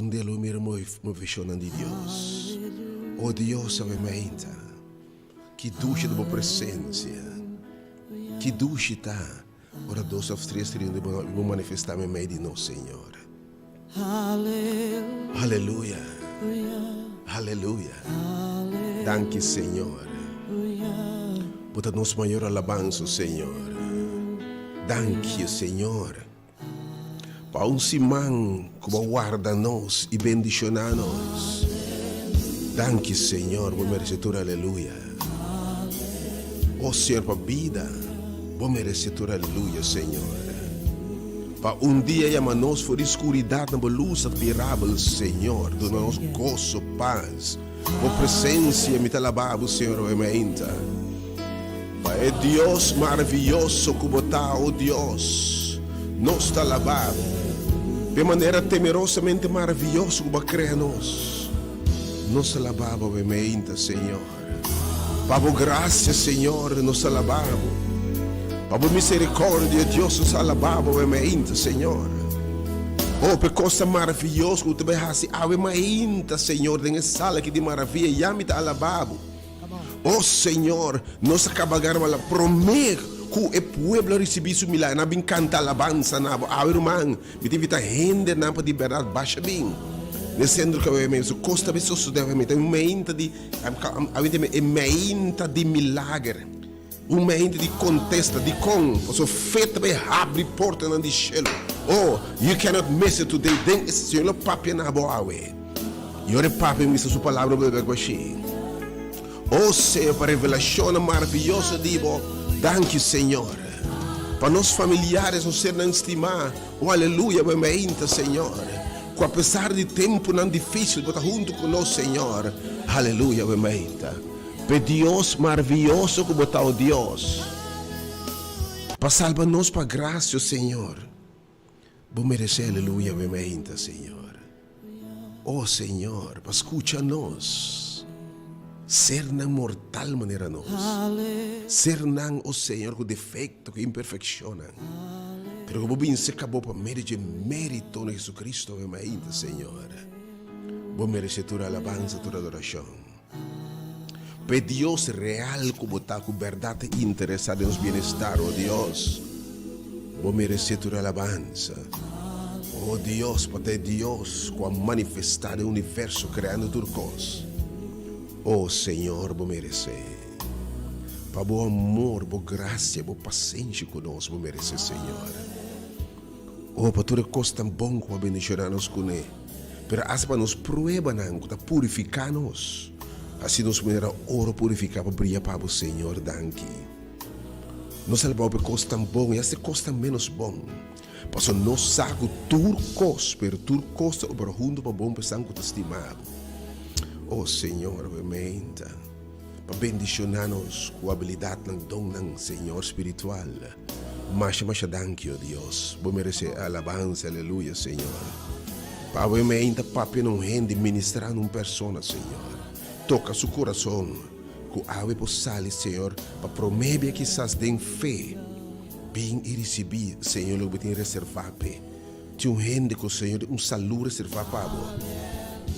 candela lo mira moveshonnan di Dios. O Dios awe mainta, ki dushi ta bo presencia, ki dushi ta ora dos of tres ta reuni bo bo manifesta meimei di nos, Señor. Aleluya, aleluya. Danki Señor. Bo ta nos mayor alabansa, Señor. Danki, Señor. Pa un siman ku bo a warda nos i bendishoná nos. Danki Señor, bo merese tur aleluya. O Señor pa bida, bo merese tur aleluya Señor. Pa un dia yama nos for di skuridat na bo lus admirabel Señor, duna nos goso, pas. Bo presencia mi ta laba bo, Señor, awe mainta. Pa e Dios maraviyoso cu bo ta, o Dios, nos ta laba bo. P'e manera temerosamente maraviyoso cu bo a crea nos, nos ta laba bo awe mainta, Señor. Pa bo gracia, Señor, nos ta laba bo. Pa bo misericordia, Dios, nos ta alaba bo awe mainta, Señor. Oh, p'e cosnan maraviyoso cu bo ta bay haci awe mainta, Señor, den e sala aki di maraviya, ya mi ta alaba bo. Oh, Señor, nos a caba garba la prome cu e pueblo a ricibi su milagro, nan a bin canta alabansa na bo. Awe, ruman, mi ta invita hendenan pa di berdad basha bin n'e centro cu awe mainta. Su cos ta bay sosode awe mainta. Un mainta di, awe ta e mainta di milager. Un mente di contesta, Dicon? Pasobra fe ta bay habri portanan di shelu. Oh, you cannot miss it today. Den e Señor lo papia na bo awe. Y ora e papia misa su palabra bo bebe guashi. Oh, Señor, pa revelacionnan maravilloso di bo. Danki, Señor. Pa nos familiares, nos sernan stima. Oh, aleluya, bo mainta, Señor. Cu apesar di temponan dificil, bo ta hunto cu nos, Señor. Aleluya, bo mainta. P'e Dios marvioso ku bo ta, o Dios. Pa salba nos pa gracia, o Señor. Bo meresé aleluya awe mainta, Señor. O Señor, pa skucha nos. Sernan mortal manera nos. Sernan, o Señor, ku defekto, ku imperfekshonnan. Pero ku bo binse kabo pa medio dje merito na Jesucristo awe mainta, Señor. Bo meresé tur alabansa, tur adorashon. P'e Dios real ku bo ta, ku bèrdat ta interesá den nos bienestar, o Dios, bo meresé tur alabansa. O Dios, bo ta e Dios ku a manifestá den universo kreando tur kos. O Señor, bo meresé. Pa bo amor, bo grasia, bo pasenshi ku nos, bo meresé, Señor. O pa tur e kos tan bon ku bo a bendishoná nos kuné. Pero asta pa nos pruebanan ku ta purifiká nos, hasi nos manera oro purifiká pa bria pa bo, Señor. Danki. Nos a laba bo pa e kos tan bon i asta e kos tan ménos bon, pasobra nos sa ku tur kos, pero tur kos ta obra huntu pa bon pa esnan ku ta stima bo. O Señor, bo meinta pa bendishoná nos ku abilidatnan, donnan, Señor, spiritual. Masha masha danki o Dios bo merece alabansa aleluya Señor pa awe mi ainda papia na un hende ministra na un persona Señor toca su corazon cu awe por sali Señor pa prome bia kisas den fe bin y ricibi Señor loke bo tin reserva p'e tin un hende cu Señor tin un salud reserva pa bo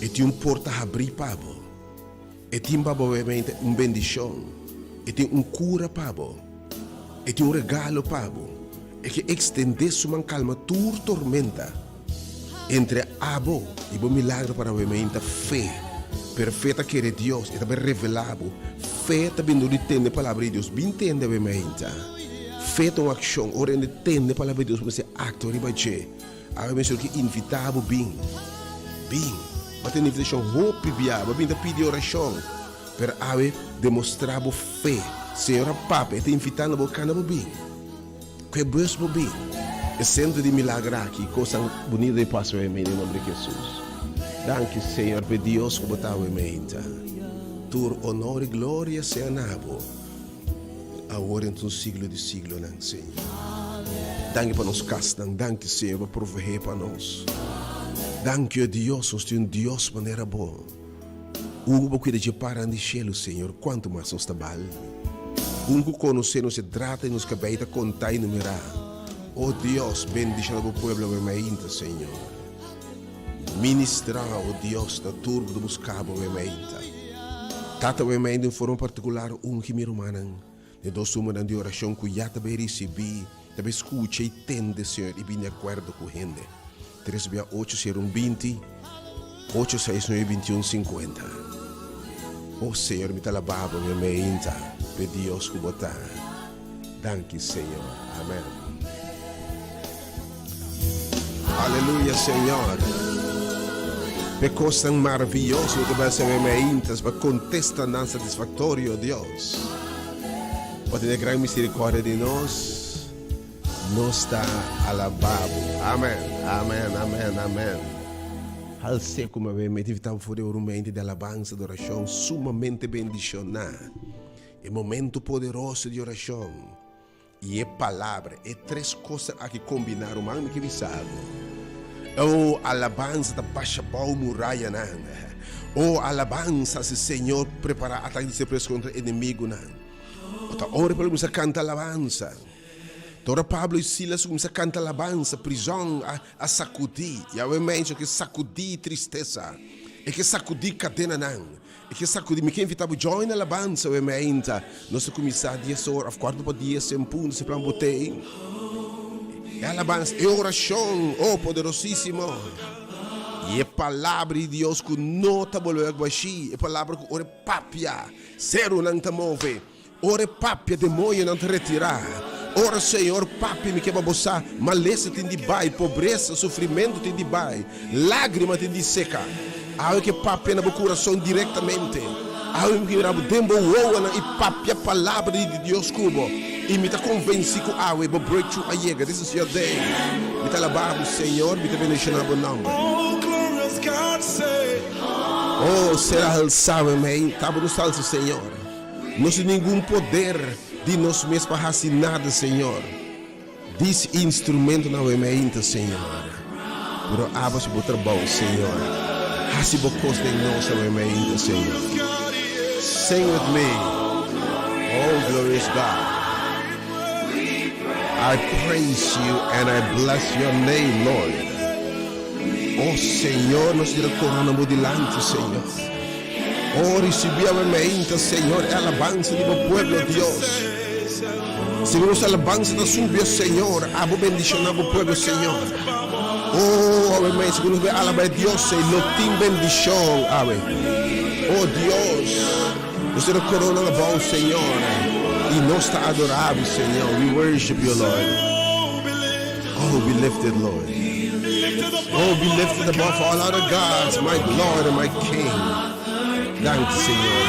e tin un porta habri pa bo e tin pa bo obviamente un bendicion e tin un cura pa bo. E tin un regalo pa bo. E ke ekstendé su man kalma tur tormenta. Entre abo i bo milagro para awe mainta fe. Pero fe ta kere Dios, e ta bin revelá bo. Fe ta bin dor di tende palabra di Dios. Bin tende awe mainta. Fe ta un akshon. Ora hende tende palabra di Dios, bo mester aktua riba dje. Awe mester ke invitá bo bin. Bin. Bo a tende invitashon hopi bia. Bo a bin ta pidi orashon. Pero awe demostrá bo fe. Señor a papia, e ta invitando bo kanda bo bin. Ku e bus bo bin. E sentro di milager aki, kosnan bunito di pasa awe mei den nomber di Jesus. Danki Señor p'e Dios ku bo ta awe meinta. Tur honor i gloria sea na bo, awor i en tur siglo di siglonan, Señor. Danki pa nos kasnan. Danki Señor pa proveé pa nos. Danki, o Dios, nos tin un Dios manera bo. Un ku bo kuida dje paran di shelu, Señor, kuantu mas nos ta bal? Un ku konosé nos e drata di nos kabei ta kontá i numerá. O Dios, bendishoná bo pueblo awe mainta, Señor. Ministrá, o Dios, na tur ku ta buska Bo meinta. Tata, bo meinta den forma partikular ungi mi rumannan den dos sumanan di orashon ku ya ta bay risibí, ta bay skucha i tende, Señor, i bini akuerdo ku hende. Tres bia ocho sero un 20, ocho seis nuebe 21 50. O Señor, mi ta alabá Bo mi meinta, p'e Dios ku Bo ta. Danki, Señor. Amen. Aleluya, Señor. P'e kosnan maravioso ku ta bai meintas, pa kontestanan satisfaktorio, Dios. Bo tene gran miserikordia di nos. Nos ta alabá Bo. Amen, amen, amen, amen. Hals'é ku mi a invitá bo for di un momento di alabansa, adorashon sumamente bendishoná. E momento poderoso di orashon i e Palabra, e tres kosnan aki kombiná, ruman, mi ke bisa bo, oh, alabansa ta basha bou murayanan. Oh, alabansa si Señor prepará atake di sorpresa kontra enemigunan. Bo ta ora pa lo kuminsá kanta alabansa. Ta ora Pablo i Silas kuminsá kanta alabansa, prizòn a sakudí. Yahweh mensha ke sakudí tristesa, e ke sakudí kadenanan. E ke sakudi mi ke invita bo join alabansa we meinta. Nos ta kuminsá dies or of kuarto pa dies en punto si plan bo tei. E alabansa, e orashon, oh poderosísimo. I e palabra di Dios ku no ta bolbe bek bashí, e palabra ku ora e papia, serunan ta move. Ora e papia, demoñonan ta retirá. Ora Señor papia, mi ke pa bo sa, malesa tin di bai, pobresa, sufrimentu tin di bai, lágrima tin di seka. Awe ke papia na bo kurason direktamente. Awe mi ke mira bo den bo wowonan i papia palabra di Dios ku bo. I mi ta konvensí ku awe bo breakthrough a yega. This is your day. Mi ta alabá bo, Señor, mi ta bendishoná bo nòmber. Oh, ser alsá, mi ta bo nos alsa, Señor. No sin ningun poder di nos mes pa hasi nada, Señor. Dis instrumentonan awe meinta, Señor. Pero abo si bo trabou, Señor. Hasi bo kos den nos awe meinta, Señor. Sing with me. Oh, glorious God. I praise you and I bless your name, Lord. Oh, Señor, nos tira corona bo dilanti, Señor. Oh, ricibi awe meinta, Señor, e alabansa di bo pueblo, Dios. Segun nos alabansa ta subi, oh Señor, abo bendiciona bo pueblo, Señor. Oh, awe meinta, segun nos bay alaba e Dios ey, lo tin bendicion awe. Oh, Dios, nos tira corona na bou, Señor, y nos ta adora bo, Señor. We worship you, Lord. Oh, be lifted, Lord. Oh, be lifted above all other gods, my Lord and my King. Danki, Señor.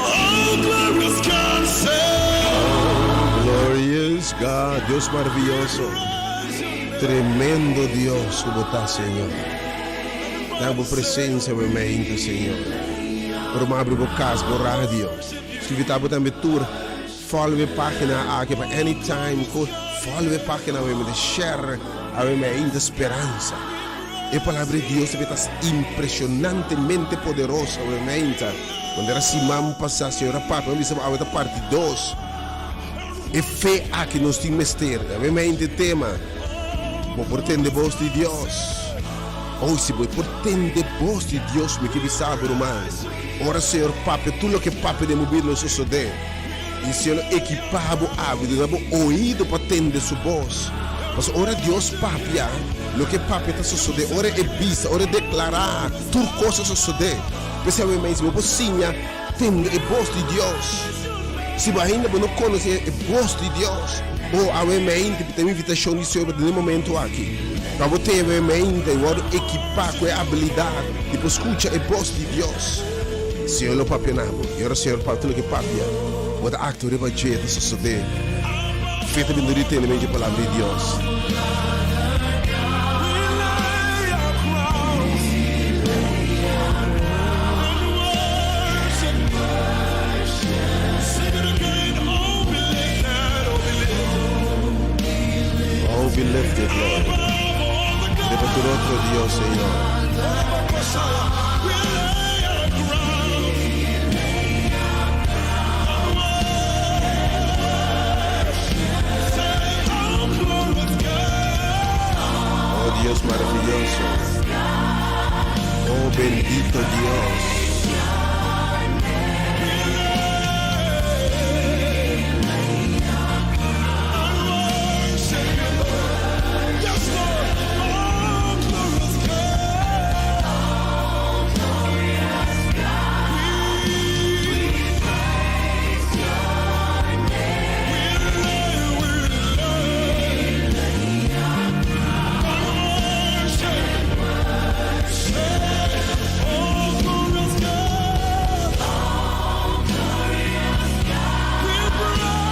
Oh, glorious God, Dios maravilloso, tremendo Dios ku bo ta, Señor. Den bo presencia mi mente, Señor. Ora mi abri bo cas, bo radio. Invita bo tambe tur follow e pagina aki pa anytime cu follow e pagina mi mente share awe mi ainda speransa. E palabra di Dios ta impresionantemente poderoso awe mente. Manera siman pasa Señor a papia mi bisa bo awe ta parti dos. E fe aki nos tin mester. Awe mente tema. Bo por tende bos di Dios. Oh, si bo por tende bos di Dios, mi ke bisa bo, ruman, ora Señor papia, tur loke papia den bo bida lo sosodé. I Señor lo ekipá bo awe, duna bo oido pa tende Su bos. Pasobra ora Dios papia, loke papia ta sosodé. Ora E bisa, ora E deklará, tur kos ta sosodé. P'esei awe mes, bo por siña tende e bos di Dios. Si bo ainda bo no konosé e bos di Dios, oh, awe mente ta un invitashon di Señor pa den e momento aki, pa bo tene awe mente i wòrdu ekipá ku e abilidat di por skucha e bos di Dios. Señor lo papia na bo, i ora Señor papia tur loke papia, bo ta aktua riba dje, ta sosodé. Fe ta bini dor di tende medio dje Palabra di Dios. Oh, be lifted, Lord. Riba tur otro Dios, Señor. bendito Dios.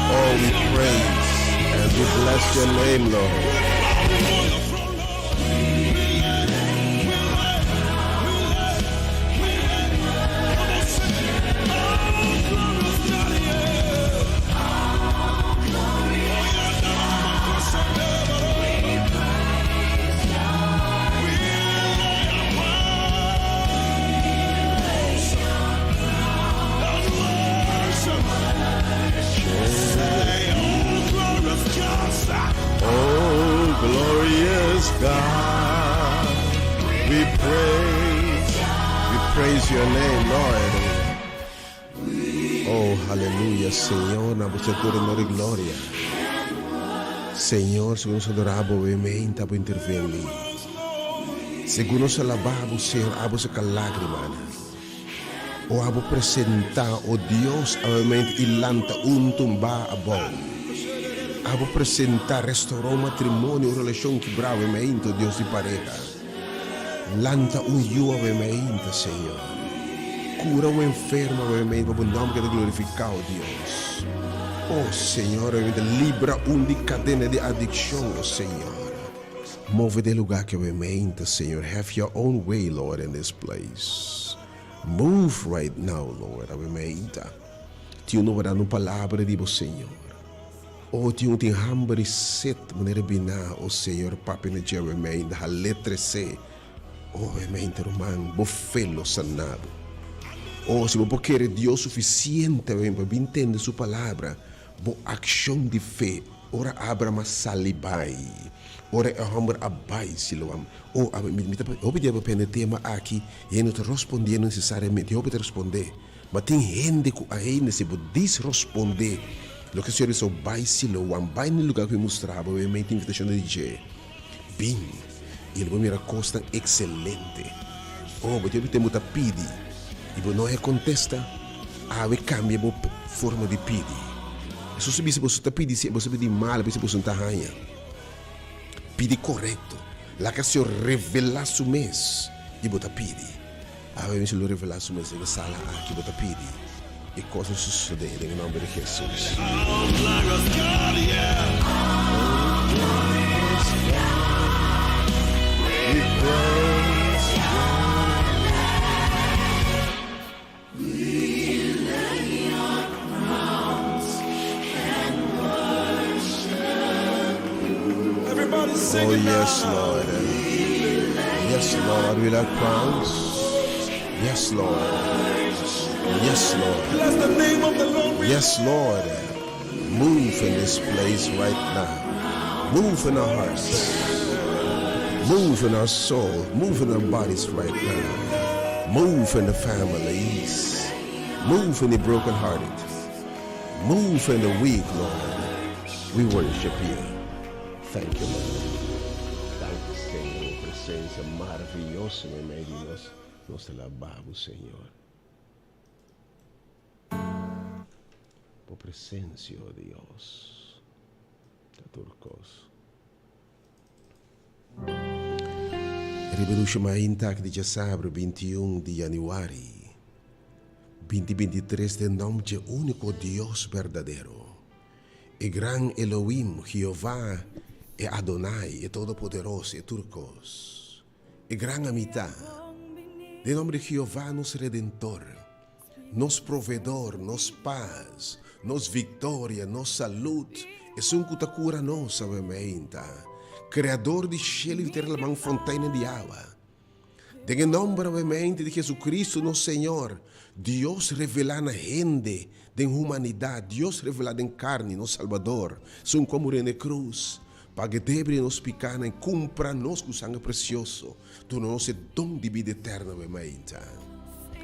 Oh, we praise and we bless your name, Lord. Oh, glorious God, we praise, we praise your name, Lord. Oh, hallelujah, Señor, na bo tur honor y gloria. Señor, segun nos adora bo, mente abo interveni. Segun nos alaba bo, Señor, abo saca lagrimanan. O abo presenta, o Dios, mente y lanta un tumba abou. Abo presenta, restaura un matrimonio, un relacion kibra, mente, o Dios di pareha. Lanta un yu, mente, Señor. Cura un enfermo, mente, pa bo nomber keda glorifica, o Dios. Oh Señor, mente, libra un di cadena di adiccion, o Señor. Move den lugar aki, mente, Señor. Have your own way, Lord, in this place. Move right now, Lord, mente. Tin un duna un palabra di bo, Señor. Oh, tin un tin hamber y sed, manera bina, oh Señor, papia na dje, mente, hal'é trese. Oh, mente, ruman, bo fe lo sana bo. Oh, si bo por kere Dios suficiente, pa entende su palabra, bo accion di fe, ora Abraham a sali bai, ora e homber a bai Siloam. Oh, mi, mi, hopi dia pende tema aki, y no ta responde necesariamente, hopi ta responde. Ma tin hende ku ainda si bo dis responde, loke Señor bisa bai Siloam, bai na lugar ku mi mustra bo, mi invitacion di dje. Bin, y lo bo mira cosnan excelente. Oh, bo tin tempo ta pidi, y bo no e contesta, awe cambia bo forma di pidi. Jesus bisa bo ta pidi, si bo pidi mal, bisa bo ta haña. Pidi correcto. Laga Señor revela su mes, y bo ta pidi. Awe mi lo revela su mes den sala aki bo ta pidi. Y cosnan sucede den nomber di Jesus. Glorious God, yeah. Glorious God, we praise your We lay our crowns and worship you. Everybody sing Oh, it yes, now. Lord. Yes, Lord, we lay crowns. Yes, Lord. Yes, Lord. Bless the name of the Lord. We Yes, Lord. Move in this place right now. Move in our hearts. Move in our soul. Move in our bodies right now. Move in the families. Move in the brokenhearted. Move in the weak, Lord. We worship you. Thank you, Lord. Thank you, Señor. Presencia maravillosa en medio di nos. Nos alaba bo, Señor. Bo presencia, oh Dios. Tur cos. Riba dushi mainta di diasabra 21 di januari 2023 den nomber di unico Dios berdadero. E gran Elohim, Jehová, e Adonai, e Todopoderoso, e tur cos. E gran Ami Ta. Den nomber di Jehová, nos Redentor, nos Proveedor, nos paz, nos victoria, nos salud, esun cu ta cura nos, awe Creador di cielo y tera laman fontein di awa. Den nomber obviamente di Jesucristo nos Señor, Dios revela na hende, den humanidad, Dios revela den carni, nos Salvador, esun cu a muri na cruz. Paga e debe di nos pikánan i kumpra nos ku sanger presioso, duna nos e don di bida eterno awe mainta.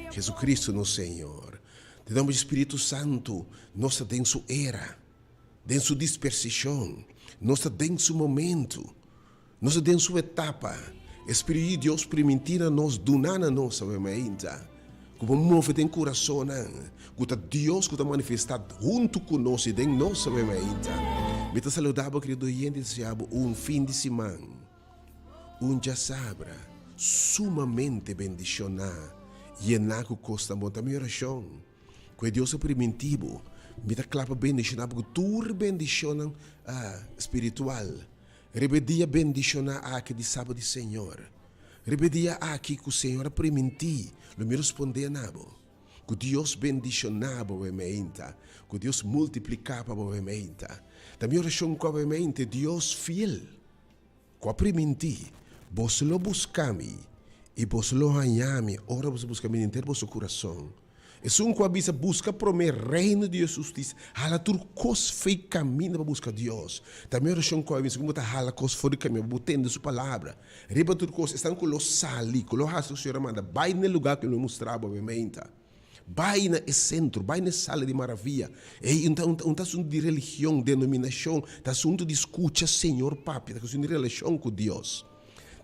Jesucristo nos Señor. Den nomber di Spiritu Santu, nos ta den Su era, den Su dispersishon, nos ta den Su momentu, nos ta den Su etapa. E Spiritu di Dios primintí na nos, duná na nos awe mainta, ku por move den kurasonnan, ku ta Dios ku ta manifestá huntu ku nos i den nos awe mainta. Mi ta saludá bo, kerido oyente, i deseá bo un fin di siman. Un djasabra sumamente bendishoná, yená ku kosnan bon. Ta mi orashon ku e Dios a primintí bo. Mi ta kla pa bendishoná bo ku tur bendishonnan spiritual riba e dia bendishoná aki di Saba di Señor. Riba e dia aki ku Señor a primintí, lo mi respondé na bo. Ku Dios bendishoná bo meinta. Ku Dios multipliká pa bo meinta. Ta mi orashon ku awe meinta, Dios fiel. Ku a primintí, Boso lo buska mi, i boso lo haña mi ora boso buska mi di henter boso kurason. Esun ku a bisa, Buska promé Reino di Dios i su hustisia, hala tur kos fei kaminda pa buska Dios. Ta mi orashon ku a bisa ku bo ta hala kos for di kaminda pa bo tende su palabra. Riba tur kos, esnan ku lo sali, ku lo hasi loke Señor a manda, bai na e lugá ku lo mustra bo awe-meinta. Bai na e sentro, bai na e sala di maravia. Ei, un ta, un ta asuntu di religion, denominashon, ta asuntu di skucha Señor papia, ta kuestion di relashon ku Dios.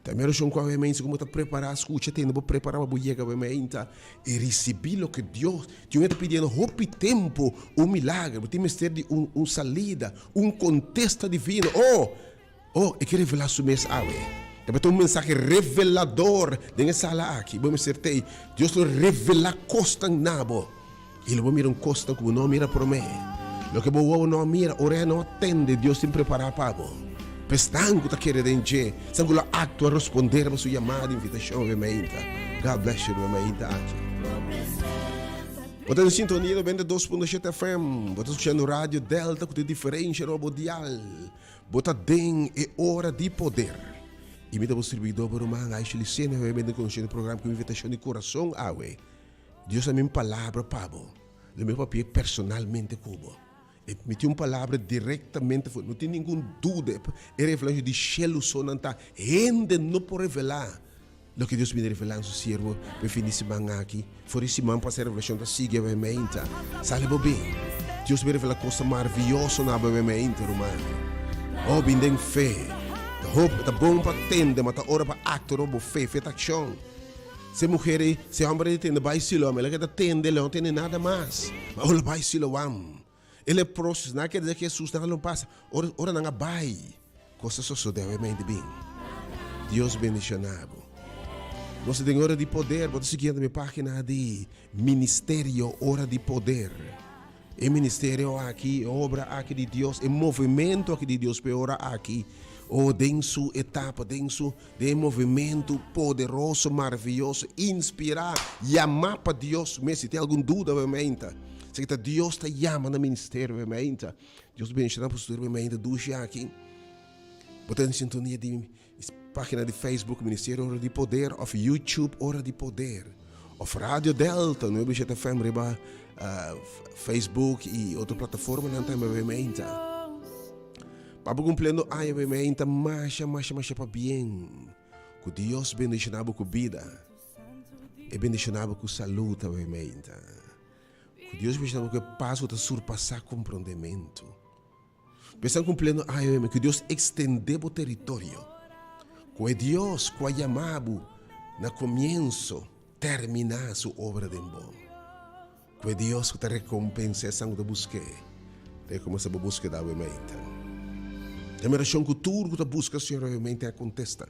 Ta mi orashon ku awe meinsa ku bo ta prepará, skucha, tende, bo prepará pa bo yega awe meinta i risibí loke Dios tin. Un ta pidiendo hopi tempu un milager, bo tin mester di un, un salida, un kontesta divino. Oh! Oh, e ke revelá su mes awe. Tabata un mensahe revelador den e sala aki. Bo mester tei. Dios lo revelá kosnan na bo. I lo bo mira un kosnan ku bo no a mira promé. Loke bo wowo no a mira, orea no a tende, Dios tin prepará pa bo. Pa esnan ku ta kere den dje, esnan ku lo aktua respondé riba su yamada di invitashon awe mainta. God bless you riba e mainta aki. Bo ta den sintonia 92.7 FM. Bo ta skuchando Radio Delta ku ta e diferensha riba bo dial. Bo ta den e ora di poder. I mi ta bo sirbidó, bo ruman Aisha Licena, awe mi ta konosé den programa ku invitashon di kurason awe. Dios a mi un palabra pa bo. Lo mi papia personalmente ku bo. E mi tin un palabra direktamente for, no tin ningun duda, e revelashon di shelu so nan ta. Hende no por revelá Loke Dios bini revelá na su siervo pa e fin di siman aki, for di siman pasá e revelashon ta sigui awe meinta. Sali bo bin. Dios bin revelá kosnan maravioso na awe meinta, ruman. Oh, bin den fe. Ta hopi, ta bon pa tende, ma ta ora pa aktua riba bo fe. Fe ta akshon. Si e muher ei, si e hòmber ei tende bai Siloam, el a keda tende, el no tende nada mas. Ma ora el bai Siloam, e leprosos, nan a keda di Hesus, nan a lo pasa. Ora, ora nan a bai. Kos a sosodé awe mei di bin. Dios bendishoná bo. Nos ta den Ora di Poder. Bo ta siguiendo mi página di Ministerio Ora di Poder. E ministerio aki, e obra aki di Dios, e movimento aki di Dios pa e ora aki, oh, den su etapa, den su, den e movimento poderoso, maravioso, inspirá, yamá pa Dios mes. Si tin algun duda awe meinta, esaki ta Dios ta yama na ministerio awe meinta. Dios bendiciona boso tur mi ainda dushi aki. Bo ta den sintonia di pagina di Facebook Ministerio Ora di Poder of YouTube Ora di Poder of Radio Delta 97 FM riba uh, Facebook y otro plataformanan tambe mi ainda. Papo cumpliendo aña mi ainda masha masha masha pa bien. Ku Dios bendiciona bo ku bida. E bendiciona bo ku salud tambe mi ainda. Ku Dios bishita bo ku e pas ku ta surpasá komprondementu. Pensa ku pleno aña ku Dios ekstendé bo teritorio. Ku e Dios ku a yama bo na komienso terminá su obra den bo. Ku e Dios ku ta rekompensá esnan ku ta busk'é, rekompensá bo búskeda awe meinta. Ta mi orashon ku tur ku ta buska Señor awe meinta e a kontesta.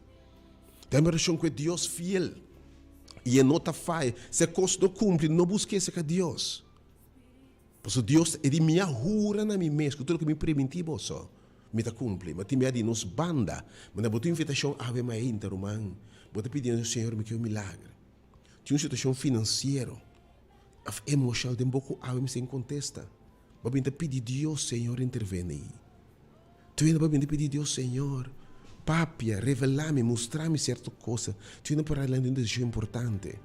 Ta mi orashon ku e Dios fiel i e no ta faya. Si e kos no kumpli, no buska esei ka Dios. Pasobra Dios e di, Mi a hura na mi mes ku tur loke mi primintí boso, mi ta kumpli. Ma tin bia di nos banda, manda bo tin invitashon awe mainta, ruman. Bo ta pidiendo, Señor, mi ke un milager. Tin un situashon finansiero òf emoshonal den bo ku awe mester tin kontesta. Bo a bin ta pidi Dios, Señor, intervení. Tu hende por bini pidi Dios, Señor, papia, revelá mi, mustra mi sierto cosa. Tu hende por adelante un desishon importante.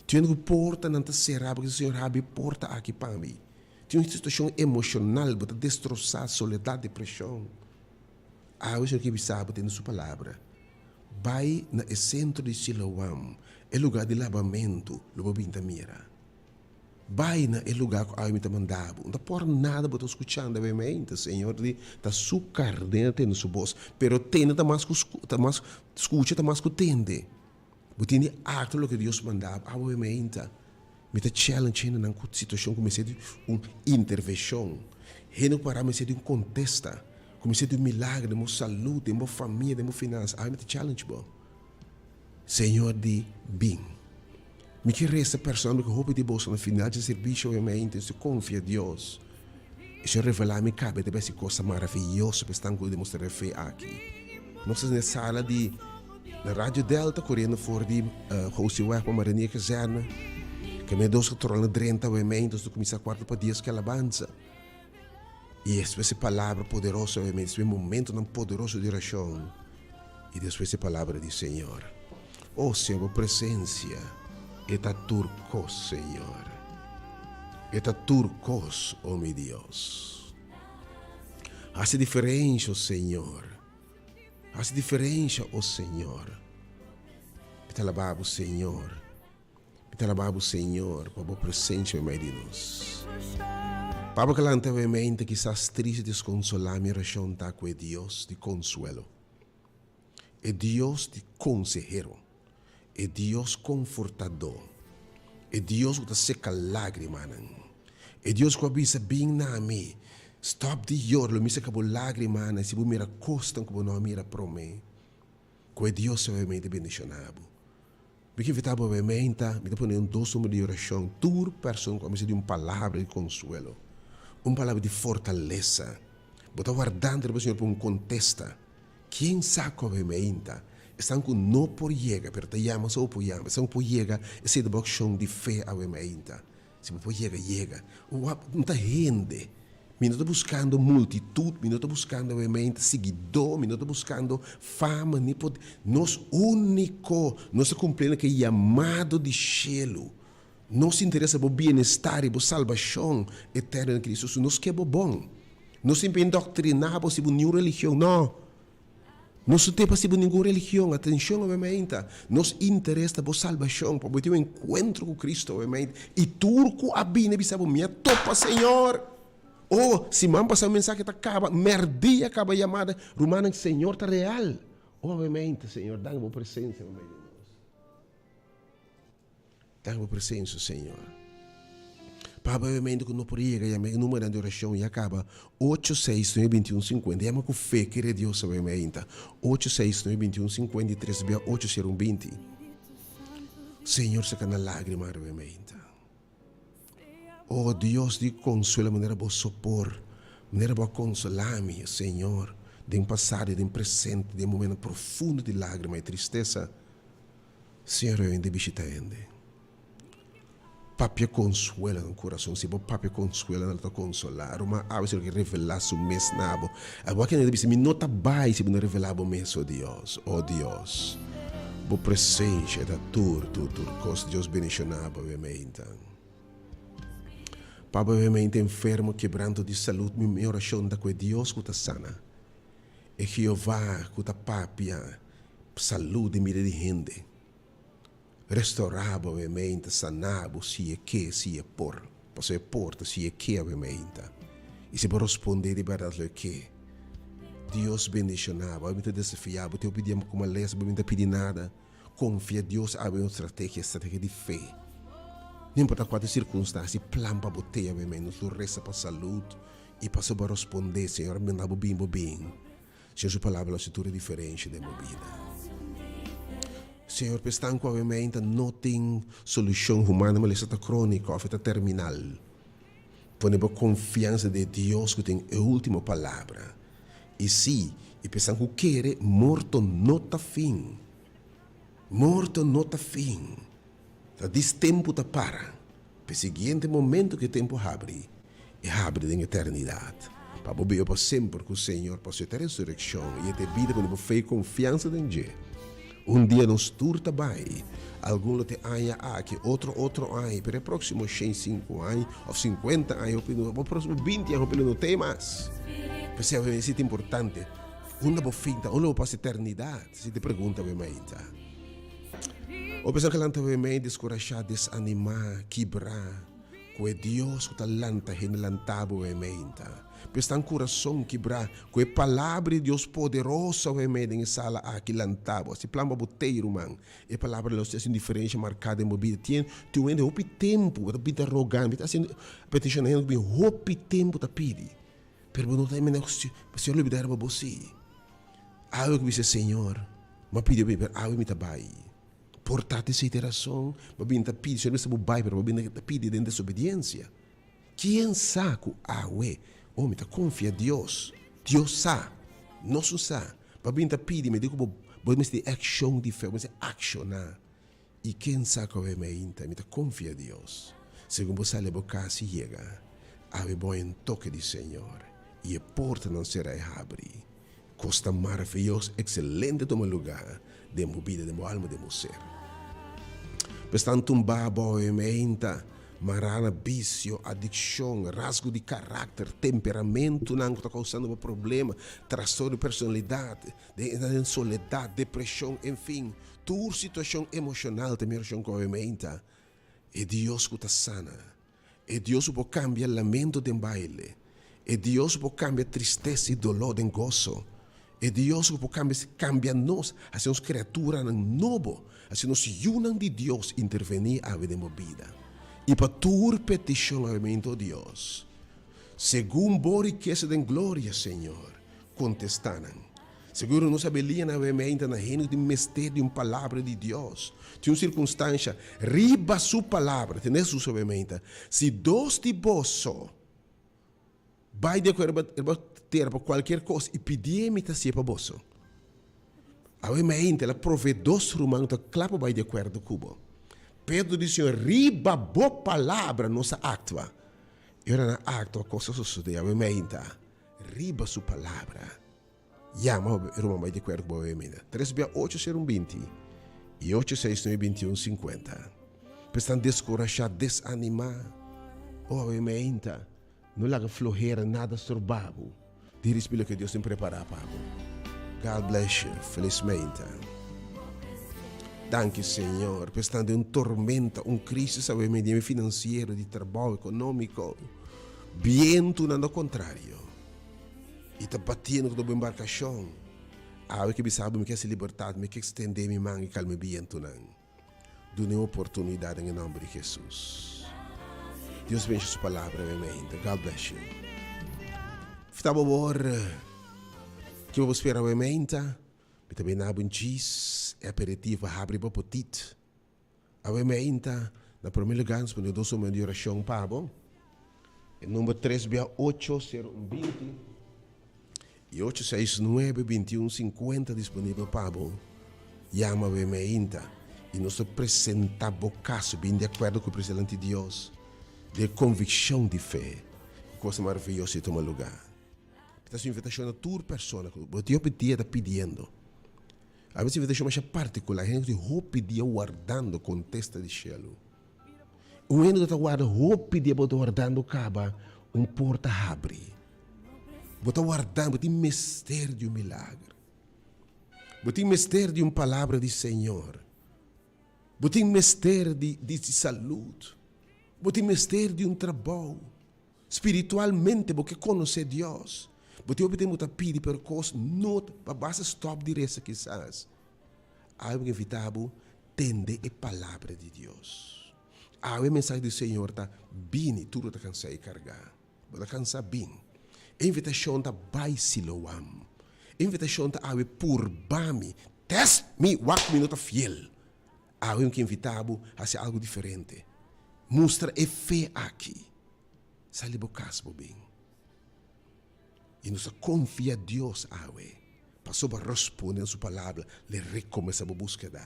Tu hende ku portanan ta será, bo kisa, Señor, habri e porta aki pa mi. Tin un situashon emoshonal, bo ta destrosá, soledat, depreshon. Awe Señor ke bisa bo tende su palabra. Bai na e sentro di Siloam, e lugá di labamentu, lo bo bin ta mira. Bai na e lugá ku awe mi ta manda bo. No ta por nada bo ta skuchando awe meinta. Señor di ta su karnel tende su bos. Pero tende ta mas ku ta mas skucha ta mas ku tende. Bo tin di aktua loke Dios manda bo awe meinta. Mi ta challenge hendenan ku situashon ku mester di un intervenshon. Hende ku para mester di un kontesta, ku mester di un milagro den bo salud, den bo famia, den bo finansa. Awe mi ta challenge bo. Señor di bin. Mi ke resa personalmente ku hopi di boso na final dje servisio obviamente si konfia Dios i Señor revelá mi kabe ta besi kosa maraviyoso pa esnan ku demostra e fe aki. Nos ta den e sala di na Radio Delta koriendo for di Hosiweg pa Marinier Kazerne. Keme dos katròl na drenta obviamente nos ta kuminsá kuarto pa dies ku alabansa. I despues e palabra poderoso obviamente, despues e momentonan poderoso di orashon i despues e palabra di Señor. Oh Señor, bo presencia e ta tur kos, Señor. E ta tur kos, oh mi Dios. Hasi diferensha, oh Señor. Hasi diferensha, oh Señor. Mi ta alabá bo, Señor. Mi ta alabá bo, Señor, pa bo presencia meimei di nos. Pa bo kalanta awe mente kisas triste i deskonsolá, mi orashon ta ku e Dios di konsuelo, e Dios di konsehero, e Dios konfortadó, e Dios ku ta seka lágrimanan, e Dios ku a bisa, Bin na mi, stòp di yora, lo mi seka bo lágrimanan si bo mira kosnan ku bo no a mira promé. Ku e Dios awe mente bendishoná bo. Mi ke invitá bo awe meinta, mi ta pone un dos number di orashon, tur person ku a mester di un palabra di konsuelo, un palabra di fortalesa. Bo ta wardando riba Señor pa un kontesta. Ken sa ku awe meinta, esnan ku no por yega, pero ta yama so por yama, esnan ku por yega, esei ta bo akshon di fe awe meinta. Si bo por yega, yega. No ta hende. Mi no ta buskando multitut, mi no ta buskando obviamente siguidó, mi no ta buskando fama ni poder. Nos úniko, nos ta kumpliendo ku e yamado di shelu. Nos interesa bo bienestar i bo salbashon eterno den Kristu Hesus. Nos ke bo bon. Nos tin pa indoktriná bo si bo niun religion. No! Nos no tin pa sibi ningun religion, atencion obviamente, nos interes ta bo salbacion, pa bo tin un encuentro cu Cristo obviamente, y tur cu a bini a bisa bo, mi a topa Señor! Oh, siman pasa un mensahe ta caba, merdia caba yamada, rumannan, Señor ta real! Obviamente, Señor, danki bo presencia meimei di nos. Danki bo presencia, Señor. Papa, obviamente cu no por yega yama e numeronan di oracion ya caba ocho seis nuebe bintiun cincuenta. Yama cu fe, kere Dios awe mainta. Ocho seis nuebe bintiun cincuenta y tres bia ocho cero un binti. Señor saca nan lagrima awe mainta. Oh Dios di consuelo manera bo sopor, manera bo a consola mi, Señor, den pasado y den presente, den momento profundo di lagrima y tristesa. Señor a hende bishita hende. Papia consuelo nan curason. Si bo papia consuelo nan lo ta consola. Ruman awe Señor ke revela su mes na bo. Abo aki nan ta bisa mi no ta bai si bo no revela bo mes o Dios. O Dios bo presencia ta tur tur tur cos. Dios bendiciona bo awe meinta. Papa awe meinta enfermo quebranto di salud mi oracion ta cu e Dios cu ta sana. E Jehová cu ta papia Salú den bida di hende. Restourá bo awemente, saná bo si e ke, si e por. Pasobra e por ta si e ke awemente. I si bo rospondé di bèrdat lo e ke. Dios bendishoná bo. Awe mi ta desafiá bo. Te hopi dia ku malesa bo mi ta pidi nada. Konfia Dios awe un strategia, strategia di fe. No importa kua ta e sirkunstansia, plan pa bo te awemente. Nos lo resa pa salud i pasobra bo a rospondé, Señor a manda bo bin, bo bin. Señor su palabra lo haci tur e diferencia den bo bida. Señor, pa esnan cu awe-meinta no tin solucion humano, malesa ta cronico of e ta terminal, pone bo confiansa den e Dios cu tin e ultimo palabra. Y si, y pa esnan cu kere, morto no ta fin. Morto no ta fin. Ta dis tempu ta para. P'e siguiente momento ku e tempu habri, e habri den eternidat, pa bo biba pa semper ku Señor, pasobra e ta resurekshon i e ta e bida ku no por fe i konfiansa den dje. Un dia nos tur ta bai, algun lo te aña aki, otro otro aña, pero e próksimo shen sinku aña òf sinkuenta aña, hopi no, e próksimo binti aña hopi lo no tei mas. P'esei awe mester ta importante. Unda bo fin ta? Unda bo pasa eternidat? Si te pregunta bo mainta. O pensa ku lanta bo mei deskurashá, desanimá, kibrá, ku e Dios ku ta lanta hende lanta bo mainta. P'esnan kurason kibrá, ku e Palabra di Dios poderoso awe mei den e sala aki lanta bo. Hasi plan pa bo tei, ruman. E Palabra di Dios ta hasi un diferensha marká den bo bida. Tin un hende hopi tempu bo ta bin ta roga, bo ta hasi petishon na hende ku bin hopi tempu ta pidi. Pero bo no ta mira ku Señor lo bida riba bo si. Awe ku bisa Señor, m'a pidi bo, pero awe mi ta bai. Por ta esei ta e rason, bo bin ta pidi, Señor bisa bo bai, pero bo bin ta pidi den desobediensia. Kien sa ku awe, oh mi ta konfia Dios, Dios sa, nos no sa. Bo bin ta pidi, mi di ku bo, bo mester di akshon di fe, bo mester akshoná. I ken sa ku awe mainta mi ta konfia Dios. Segun bo sali bo kas i yega, awe bo haña un toke di Señor i e portanan sera i habri. Kos ta maraviyos, ekselente tuma lugá den bo bida, den bo alma, den bo ser. Pues tan tumbá bo awe mainta, mará na bisio, adikshon, rasgo di karakter, temperamentunan ku ta kousando bo problema, trastorno di personalidat, den soledat, depreshon, enfin, tur situashon emoshonal ta mirashon ku awe meinta. E Dios ku ta sana, e Dios ku por kambia lamento den baile, e Dios ku por kambia tristesa i doló den goso, e Dios ku por kambia kambia nos, hasi nos kriaturanan nobo, hasi nos yunan di Dios intervení awe den bo bida. I pa tur petishon awe meinta, o Dios, segun bo rikesa den gloria, Señor, Kontestá nan. Seguro nos abelia na wemeinta na hende ku tin mester di un palabra di Dios. Tin un sirkunstansha riba su palabra. Tende Hesus a wemeinta, Si dos di boso bai di akuerdo riba tera pa kualkier kos i pidié, mi ta hasié pa boso. Awe meinta el a provee dos ruman ku ta kla pa bai di akuerdo ku bo. Pedro di Señor, Riba bo palabra nos a aktua. I ora nan a aktua, kos a sosodé. Awe meinta. Riba su palabra. Yama e ruman bai di akuerdo ku bo bebe mina. Tres bia ocho sero un 20 i ocho seis nuebe 21 50. Pues tan deskurashá, desanimá. Oh, awe meinta, no laga flohera nada stroba bo di risibí loke Dios tin prepará pa bo. God bless you. Felis meinta. Danki Señor. Pues tan den un tormenta, un crisis awe meinta finansiero, di trabou, ekonómiko. Bientunan ta kontrario i ta batiendo ku bo embarkashon. Awe ke bisa bo mi ke hasi libertat, mi ke ekstendé mi man i kalma e bientunan. Duna e oportunidat den e nòmber di Hesus. Dios bensha su palabra awe mainta. God bless you. Fita bo bor ke bo spera awe mainta. Mi ta bina bo un cheese e aperitivo pa habri bo apetit. Awe meinta, na prome lugar nos pone dos homen di oracion pa bo. E number tres bia ocho sero un 20 y ocho seis nuebe 21 50 disponibel pa bo. Yama awe meinta y nos ta presenta bo caso bin di acuerdo cu preselanti Dios den conviccion di fe cu cosnan maravilloso ta tuma lugar. Mi ta haci un invitacion na tur persona cu bo tin hopi dia ta pidiendo. A bes invitashon masha partikular, hende ku tin hopi dia wardando kontesta di shelu. Un hende ku ta warda hopi dia bo ta wardando kaba un porta habri. Bo ta wardando, bo tin mester di un milager. Bo tin mester di un palabra di Señor. Bo tin mester di di salud. Bo tin mester di un trabou. Spiritualmente bo ke konosé Dios. Bo tin hopi tempu ta pidi pero kos no ta basta stòp di resa kisas. Awe mi ke invitá bo tende e palabra di Dios. Awe e mensahe di Señor ta bini tur bo ta kansá i kargá. Bo ta kansá bin. E invitashon ta bai Siloam. E invitashon ta awe purba mi, tèst mi, wak mi no ta fiel. Awe mi ke invitá bo hasi algu diferente. Mustra e fe aki. Sali bo kas bo bin. I nos ta konfia Dios awe, pasobra responde na su palabra, l'e rekomensá bo búskeda.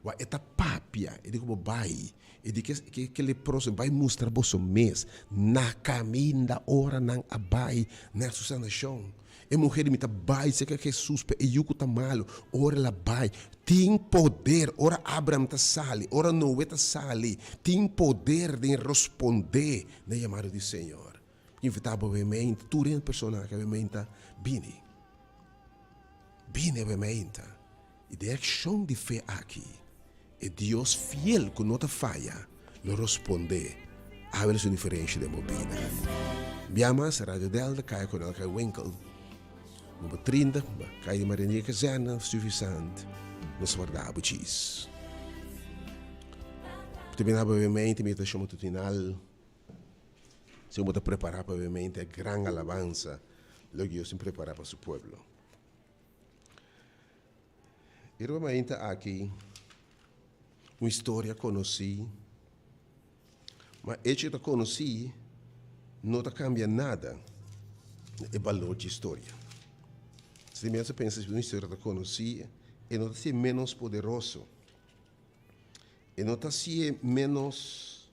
Wak e ta papia, e di ku bo bai, e di ke ke leproso bai mustra boso mes na kaminda ora nan a bai na su sanashon. E muher di mi ta bai serka Hesus pa e yu ku ta malu. Ora el a bai, tin poder. Ora Abraham ta sali, ora Noe ta sali, tin poder den rospondé na e yamado di Señor. Mi invitá bo awe meinta, tur hende persona aki awe meinta, bini. Bini awe meinta, i den e akshon di fe aki, e Dios fiel ku no ta faya lo rospondé awe na su diferensha den bo bida. Bia mas, Radio Delta, Kaya Coronel Kai Winkel, number 30, Kaya di Maria Kazerne, Stuyvesant. Nos warda bo djis. Terminá bo awe meinta, mi ta shon matutinal. Si bo ta prepará pa awe meinta e gran alabansa loke Dios tin prepará pa su pueblo. E riba mainta aki un historia konosí, ma echo ta konosí no ta kambia nada na e balor dje historia. Si mi a pensa si un historia ta konosí e no ta hasié ménos poderoso, e no ta hasié ménos,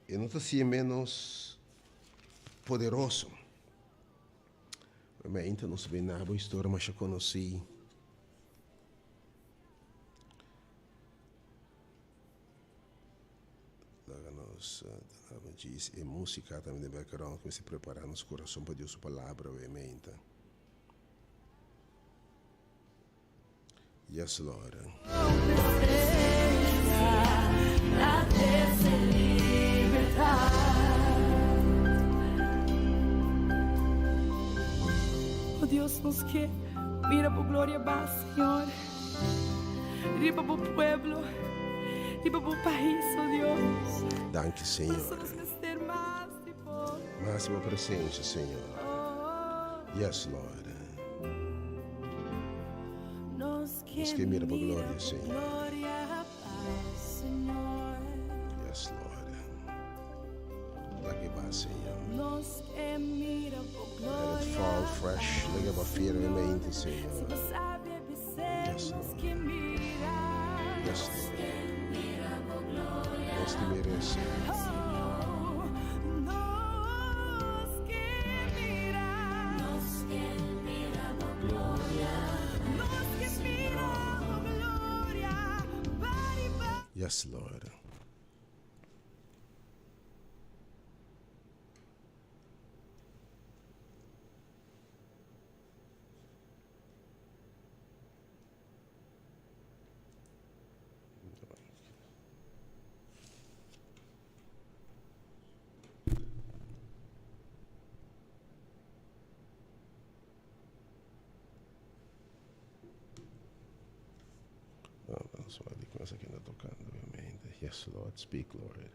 e no ta hasié ménos poderoso. Mainta nos bin na bo historia masha konosí. Laga nos duna djis e músika tambe den background ku mester prepará nos kurason pa Dios su palabra awe mainta. Yes Lord. Oh Dios nos ke mira bo gloria ba Señor riba bo pueblo riba bo pais oh Dios. Danki Señor. Nos mester mas di bo. Mas di bo presencia Señor. Yes Lord. Nos ke mira bo gloria, Señor. Yes, Lord. Laga e ba, Señor. Let it fall fresh. Laga e ba firmemente, Señor. Yes, Lord. Yes, Lord. Nos te merece. Yes Lord. Yes, Lord, speak, Lord.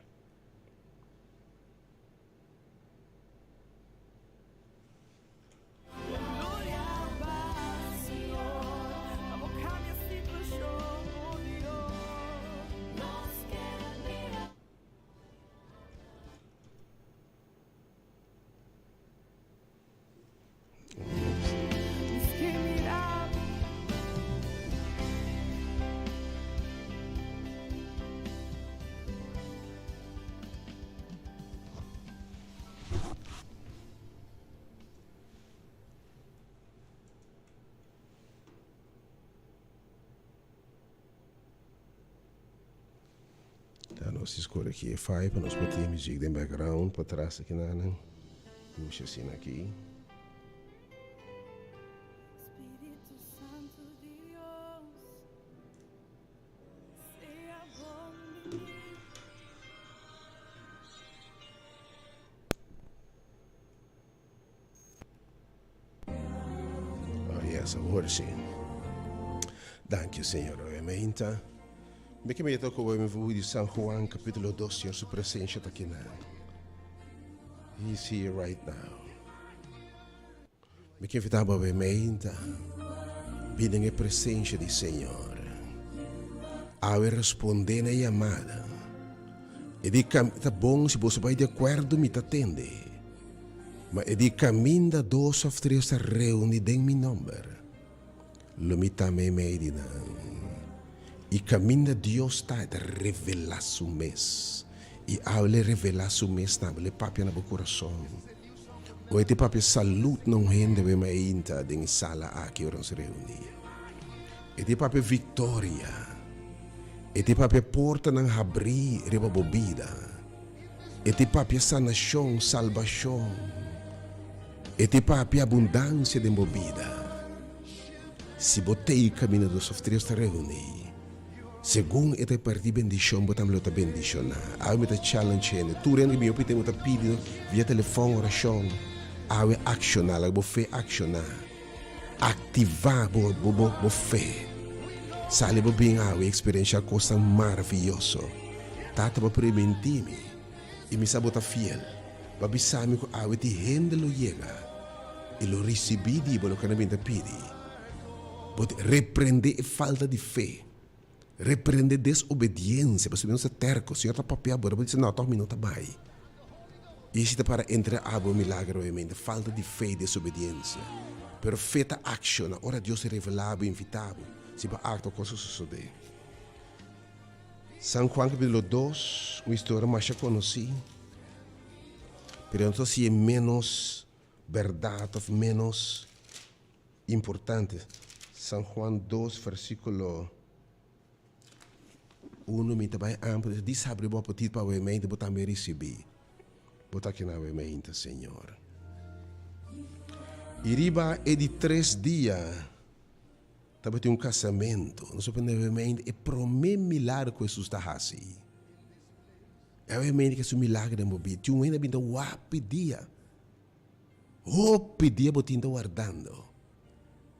Ta nos escoge aki e fai pa nos por tin music den background patras aki nan. Push asina aki. Oh yes, awor si. Danki, Señor. Obviamente. Mi ke meta ku mi buki di San Juan capítulo 2, Señor su presencia ta aki nan. He is here right now. Mi ke invita bo obviamente. Bini den e presencia di Señor. Awe responde na e yamada. E di ta bon si boso bai di akuerdo mi ta tende. Ma e di kaminda dos òf tres ta reuní den mi nòmber, lo mi ta meimei di nan. I kaminda Dios ta, e ta revelá su mes. I awe el e revelá su mes tambe, el e papia na bo kurason. Ora e ta papia salud na un hende awe mainta den e sala aki ora nos reuní. E ta papia viktoria. E ta papia portanan habrí riba bo bida. E ta papia sanashon, salbashon. E ta papia abundansia den bo bida. Si bo t'ei kaminda dos òf tres ta reuní, segun e ta parti bendishon bo tambe lo ta bendishoná. Awe mi ta challenge hende, tur hende ku mi hopi tempu ta pidi via telefòn orashon, awe akshoná, laga bo fe akshoná. Aktivá bo bo bo bo fe. Sali bo bin awe eksperenshá kosnan maravioso. Tata bo primintí mi i mi sa bo ta fiel. Bo a bisa mi ku awe tin hende lo yega i lo risibí di bo loke nan bin ta pidi. Bo ta reprendé e falta di fe. Reprendé desobediensia, pasobra nos ta terko. Señor ta papia bo, bo di, No, tòg mi no ta bai. I esei ta para entre abo e milager obviamente, falta di fe i desobediensia. Pero fe ta akshona ora Dios revelá bo, invitá bo, si bo aktua kos a sosodé. San Juan kapitulo dos, un historia masha konosí, pero no ta hasié ménos bèrdat òf ménos Importante. San Juan dos versiculo uno mi ta bai amper di sabri bo apetit pa awe mente bo tambe ricibi. Bo ta kina awe mente Señor. Y riba e di tres dia tabatin un casamento. Nos a pone awe mente e prome milagro cu Jesus ta haci. Awe mente cu es un milagro den bo bida. Tin un hende a bin ta wapi dia. Hopi dia bo tin ta wardando.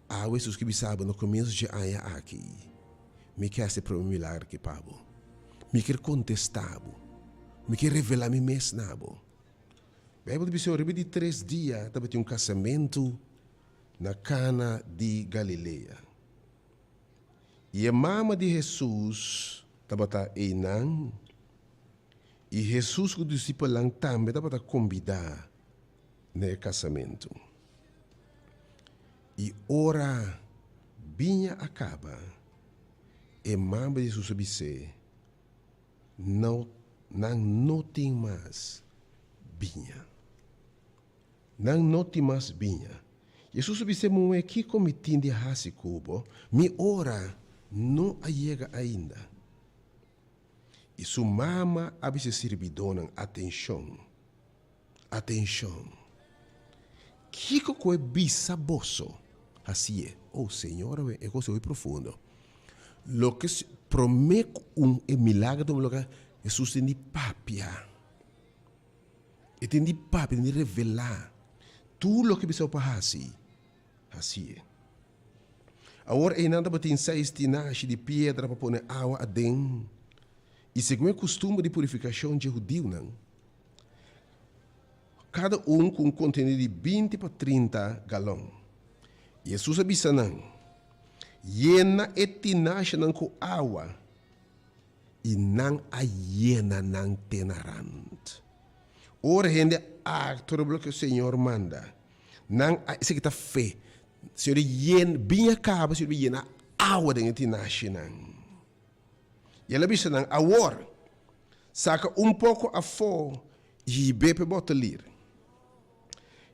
Awe Hesus ki bisa bo na komienso dje aña aki, Mi ke hasi e prome milagro aki pa bo. Mi kier kontestá bo. Mi kier revelá mi mes na bo. Beibel ta bisa riba di tres dia tabatin un kasamentu na Kana di Galilea. I e mama di Hesus tabata einan. I Hesus ku disipelnan tambe tabata kombidá na e kasamentu. I ora biña a kaba, e mama di Hesus a bis'é, No, nan no tin mas biña. Nan no tin mas biña. Hesus a bis'é, Muhé, kiko mi tin di hasi ku bo? Mi ora no a yega ainda. I su mama a bisa e sirbidónan, Atenshon, atenshon! Kiko ku e bisa boso, hasié. O Señor, awe e kos hopi profundo. Loke promé ku un e milager tuma lugá, Hesus tin di papia. E tin di papia, e tin di revelá tur loke bisa bo pa hasi, hasié. Awor einan tabatin seis tinashi di piedra pa pone awa aden, i segun e kustumber di purifikashon dje hudiunan, kada un ku un kontenido di binti pa trinta galòn. I Hesus a bisa nan, Yena e tinashinan ku awa, i nan a yena nan te na rant. Ora hende a aktua riba loke Señor manda, nan a, esaki ta fe, Señor di yen, biña kaba, Señor di yena awa den e tinashinan. I el a bisa nan, Awor, saka un poko afó i hib'é pa e botelir.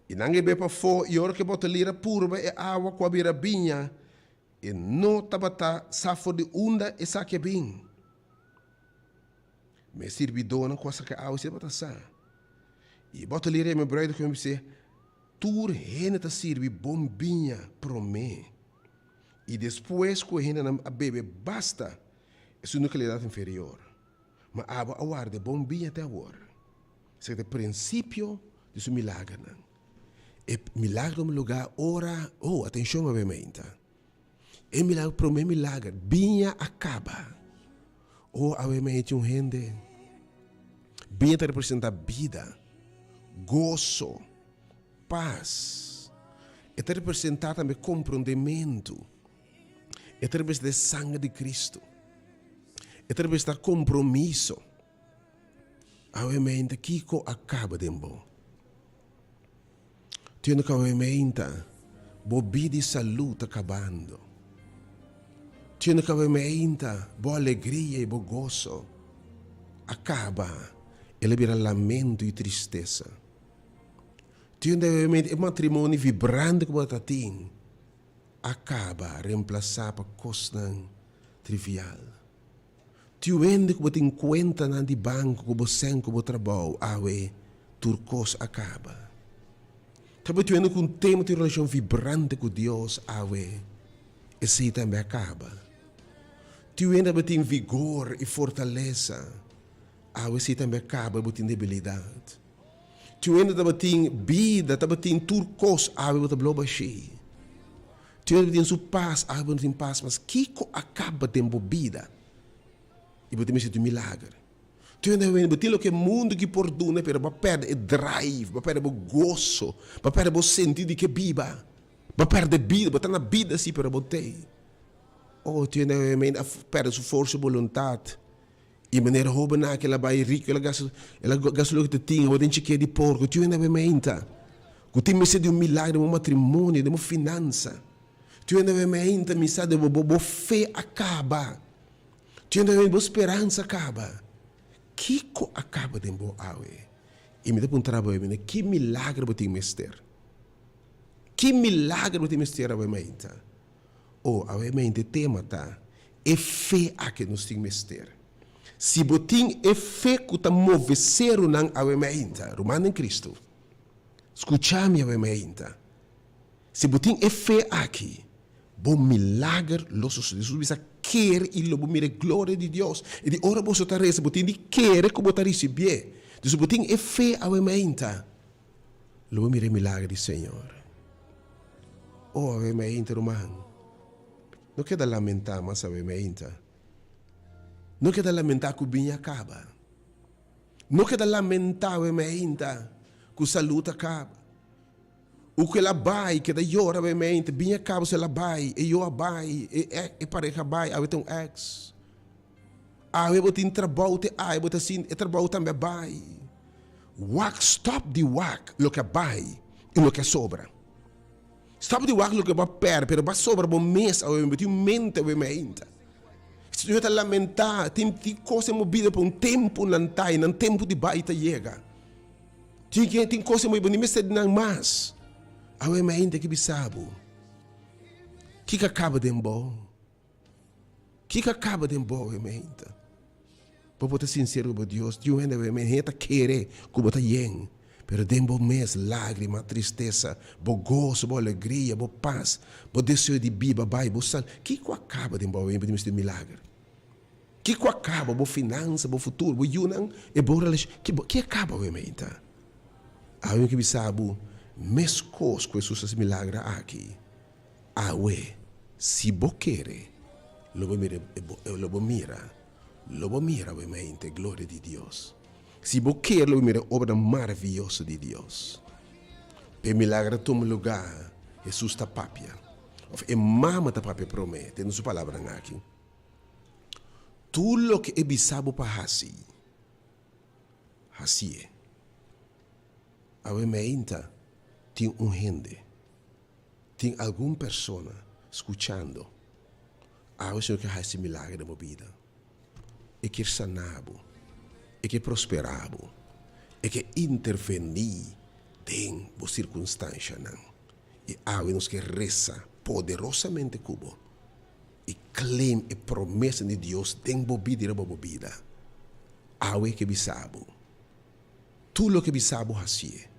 I nan hib'é pafó, i ora ku e botelir a purba e awa ku a bira biña, e no tabata sa for di unda esaki a bin. Ma e sirbidónan ku a saka e awa si tabata sa. I e botelir a yama e brùidegom i bis'é, Tur hende ta sirbi bon biña promé, i despues ku e hendenan a bebe basta, esun di kalidat inferior. Ma abo a warda e bon biña te awor. Esaki ta e prinsipio di su milagernan. E milager tuma lugá ora, oh, atenshon awe meinta. E milager, promé milager, biña a kaba. Oh, awe meinta un hende, biña ta representá bida, goso, pas. E ta representá tambe komprondementu. E ta representá e sanger di Kristu. E ta representá kompromiso. Awe meinta, kiko a kaba den bo? Tende ku awe meinta, bo bida i salú ta kabando. Tende ku awe meinta, bo alegria i bo goso a kaba, el a bira lamento i tristesa. Tende awe meinta, e matrimonio vibrante ku bo ta tin a kaba, remplasá pa kosnan trivial. Tiu hende ku bo tin kuentanan di banko ku bo sèn ku bo trabou awe tur kos a kaba. Ta bo tiu hende ku un tempu tin un relashon vibrante ku Dios awe Esei tambe a kaba. Tin hende tabatin vigor i fortalesa, awe esei tambe a kaba i bo tin debilidat. Tin hende tabatin bida, tabatin tur kos, awe bo ta blo bashí. Tin hende tabatin su pas, awe bo no tin pas mas. Kiko a kaba den bo bida i bo ta mester di un milager? Tin hende bo tin loke mundu ki por duna, pero bo a pèrdè e drive, bo a pèrdè bo goso, bo a pèrdè bo sentido di ke biba. Bo a pèrdè bida, bo ta na bida si, pero bo t'ei. Oh, tin hende a pèrdè su forsa di boluntat. I manera hóbennan aki el a bai riku, el a gasta, el a gasta loke ta tin, awor den chik'é di porko. Tin hende meinta ku tin mester di un milagro den bo matrimonio, den bo finansa. Tin hende meinta misa den bo, bo fe a kaba. Tin hende bo speransa a kaba. Kiko a kaba den bo awe? I mi ta puntra bo, ki milagro bo tin mester? Ki milagro bo tin mester awe mainta? Oh, awe mainta e tema ta e fe aki nos tin mester. Si bo tin e fe ku ta move serunan awe mainta, ruman den Kristu, skucha mi awe mainta. Si bo tin e fe aki, bo milager lo sosode. Jesus bisa, Kere i lo bo mira e gloria di Dios. E di ora boso ta resa, bo tin di kere ku bo ta risibié. Dus bo tin e fe awe mainta. Lo bo mira e milager di Señor. Oh, awe mainta, ruman. No keda lamentá mas awe mainta. No keda lamentá ku biña a kaba. No keda lamentá awe mainta ku salud a kaba. U ku el a bai, keda yora awe mainta, biña a kaba so el a bai, e yu a bai, e e pareha a bai, awe ta un ex. Awe bo tin trabou te awe bo ta sinti e trabou tambe a bai. Wak stop di wak loke a bai i loke a sobra. Stop di wak loke bo a pèrdè pero bo a sobra bo mes awe bo tin un mente awe mainta. Si bo ta lamentá tin tin kos den bo bida pa un tempu nan ta i nan tempu di bai ta yega. Tin ke tin kos den bo bida bo no mester di nan mas. Awe mainta ki bisa bo kiko a kaba den bo. Kiko a kaba den bo awe meinta? Bo por ta sinsero ku bo Dios. Diu hende awe meinta, hende ta kere ku bo ta yen, pero den bo mes lagrima, tristesa, bo goso, bo alegria, bo pas, bo deseo di biba bai, bo sal. Kiko a kaba den bo awe meinta? Bo mester un milager. Kiko a kaba bo finansa, bo futuro, bo yunan, e bo relashon? Ki a kaba awe meinta? Awe mi ke bisa bo, meskos ku Hesus hasi milager aki, Awe, si bo kere, lo bo mira e lo bo mira, lo bo mira awe mainta e gloria di Dios. Si bo kere, lo bo mira e obranan maravioso di Dios. Pa e milagro a tuma lugá, Hesus ta papia, òf e mama ta papia promé, tende su palabranan aki, Tur loke e bisa bo pa hasi, hasié. Awe mainta tin un hende. Tin algun persona skuchando awe Señor ke hasi milager den bo bida. E kier sana bo, e ke prospera bo, e ke intervení den bo sirkunstanshanan. I awe nos ke resa poderosamente ku bo i claim e promesa di Dios den bo bida i riba bo bida. Awe ke bisa bo, tur loke bisa bo hasié.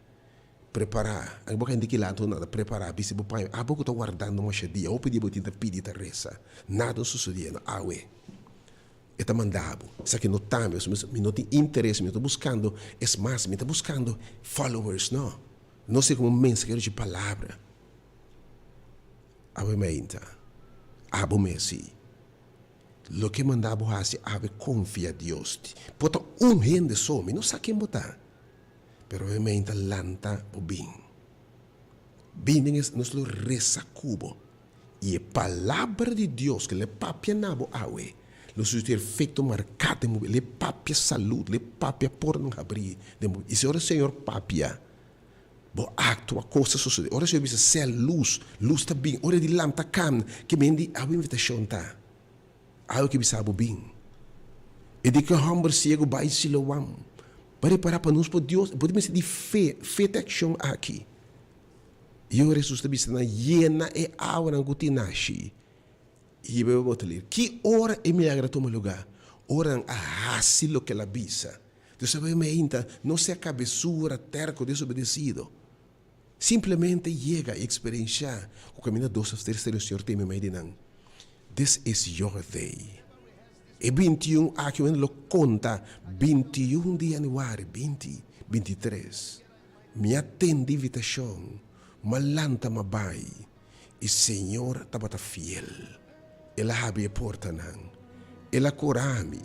Prepará. Anke bo ka hende kila anto nada. Prepará. Bisti bo paña. Abo ku ta wardando masha dia. Hopi dia bo tin ta pidi, ta resa. Nada no sosodiendo. Awe e ta manda bo. Esaki no ta mi. Mi no tin interes. Mi no ta buskando. Es mas, mi ta buskando followers. No. No ser komo mensahero dje palabra. Awe mainta. Abo mes si. Loke manda bo hasi awe konfia Dios. Por ta un hende so. Mi no sa ken bo ta. Pero e mei ta lanta bo bin. Bin den es, nos lo resa ku bo. I e palabra di Dios ku el a papia na bo awe, lo surti efekto marká den bo bida. El a papia salud, el a papia pornan habrí den bo bida. I si ora Señor papia, bo aktua, kos ta sosodé. Ora Señor bisa sea lus, lus ta bin. Ora di lanta kamna, ke men di awe invitashon ta. Awe ke bisa bo bin. E di ke hòmber siegu bai Siloam pa repará pa nos por Dios, bo ta mester di fe, fe ta e akshon aki. I ora Hesus ta bisa nan, Yena e awanan ku tin nashi i hiba e botelir. Ki ora e milagro a tuma lugá? Ora nan a hasi loke el a bisa. Dios a bai meinta, no sea kabesura, tèrko, desobedesido. Simplemente yega i eksperenshá ku kaminda dos òf tres tene Señor teme mei di nan. This is your day. E 21 aki wen lo konta 21 di yanüari 20 23. Mi a tende invitashon, m'a lanta m'a bai, i Señor tabata fiel. El a habri e portanan. El a kura mi.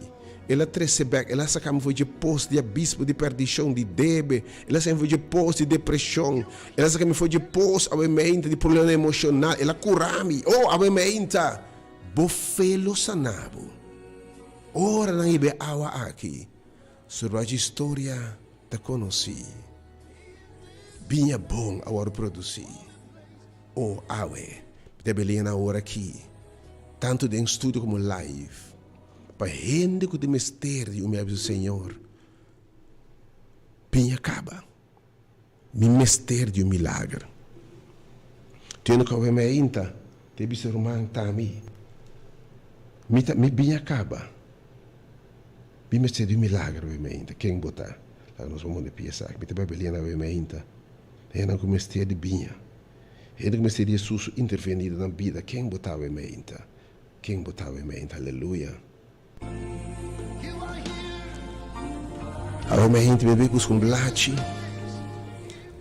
El a trese bek. El a saka mi for dje pos di abismo di perdishon, di debe. El a saka mi for dje pos di depreshon. El a saka mi for dje pos awe meinta di problemanan emoshonal. El a kura mi. Oh, awe meinta! Bo fe lo sana bo. Ora nan hiba e awa aki, surba dje historia ta konosí. Biña bon a wòrdu produsí. O awe, mi ta beliña na ora aki, tantu den studio komo live, pa hende ku tin mester di un mi a bisa, Señor, biña kaba. Mi mester di un milager. Tendo ku awe mi ainda ta bisa ruman ta mi, mi ta mi biña kaba. Mi mester di un milager awe mi ainda. Ken bo ta? Laga nos bon pone pie esaki. Mi ta bai beliña na awe mi ainda. Hendenan ku mester di biña. Hende ku mester di Hesus su interveni den nan bida. Ken bo ta awe meinta? Ken bo ta awe meinta? Aleluya! Awe meinta mi a bin buska un blachi.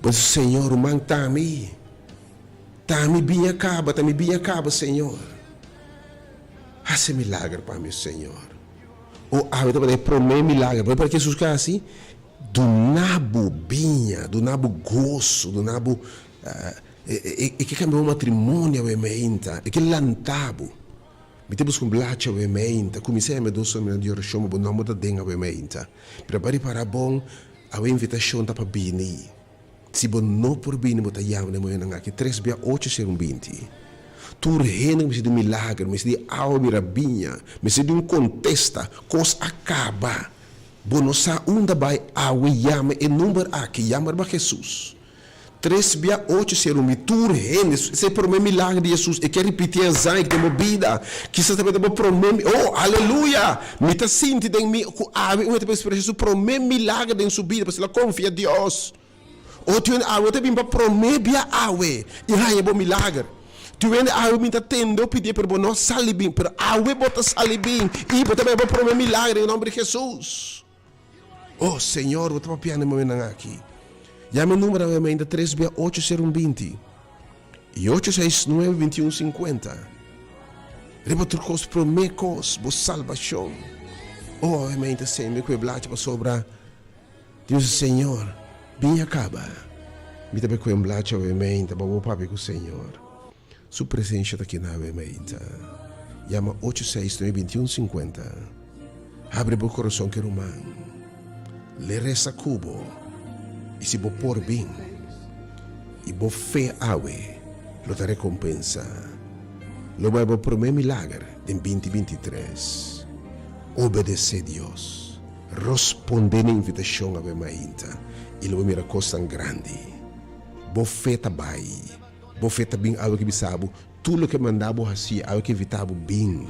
Bo di, Señor, ruman ta mi. Ta mi biña kaba, ta mi biña kaba, Señor. Hasi milager pa mi, Señor. O awe tabata e promé milager. Bo por Hesus ke hasi? Duna bo biña, duna bo goso, duna bo e ke kambia bo matrimonio awe meinta, e ke lanta bo. Mi ta buska un blachi awe meinta, kuminsá yama e dos homennan di orashon pa bo nòmber ta den awe meinta. Pero bo a ripará bon, awe invitashon ta pa bini. Si bo no por bini bo ta yama na e muhernan aki tres bia ocho ser un 20. Tur hende ku mester di un milager, mester di awa bira biña, mester di un kontesta, kos a kaba. Bo no sa unda bai awe yama e number aki, yama riba Jesus. Tres bia ocho ser un mi tur hende, esei e prome milager di Jesus, e ke ripiti esaki den bo bida. Kisas ta bo prome, oh aleluya! Mi ta sinti den mi ku awe un hende ta por expresha su prome milager den su bida pasobra el a konfia Dios. Otro hende awe ta bin pa prome bia awe i haña bo milager. Tur hende awe bin ta tende o pidi pero bo no sali bin, pero awe bo ta sali bin i bo ta bai bo prome milager den nomber di Jesus. Oh Señor, bo ta papia na e momentonan aki. Yama e numero awe mainta tres bia ocho sero un 20 i ocho seis nuebe 21 50. Riba tur kos prome kos bo salbashon. Oh awe mainta sembe ku e blachi pasobra Dios di Señor, bin a caba. Mi ta bay cu emblacha awe meinta pa bo papia cu Señor. Su presencia ta kina awe meinta. Yama ocho seis nuebe 21 50. Habri bo corazon ke ruman. Le reza cu bo. Y si bo por bin y bo fe awe lo ta recompensa. Lo bay bo prome milager den 20 23. Obedece Dios. Rospondé na invitashon awe mainta i lo bo mira kosnan grandi. Bo fe ta bai. Bo fe ta bin awe ke bisa bo tur loke manda bo hasi, awe ke invitá bo bin.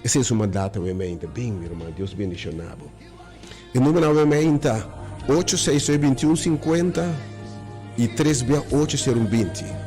Esei su mandato awe mainta. Bin, mi ruman. Dios bendishoná bo. E numero awe mainta, ocho seis nuebe 21 50 i tres bia ocho sero un 20.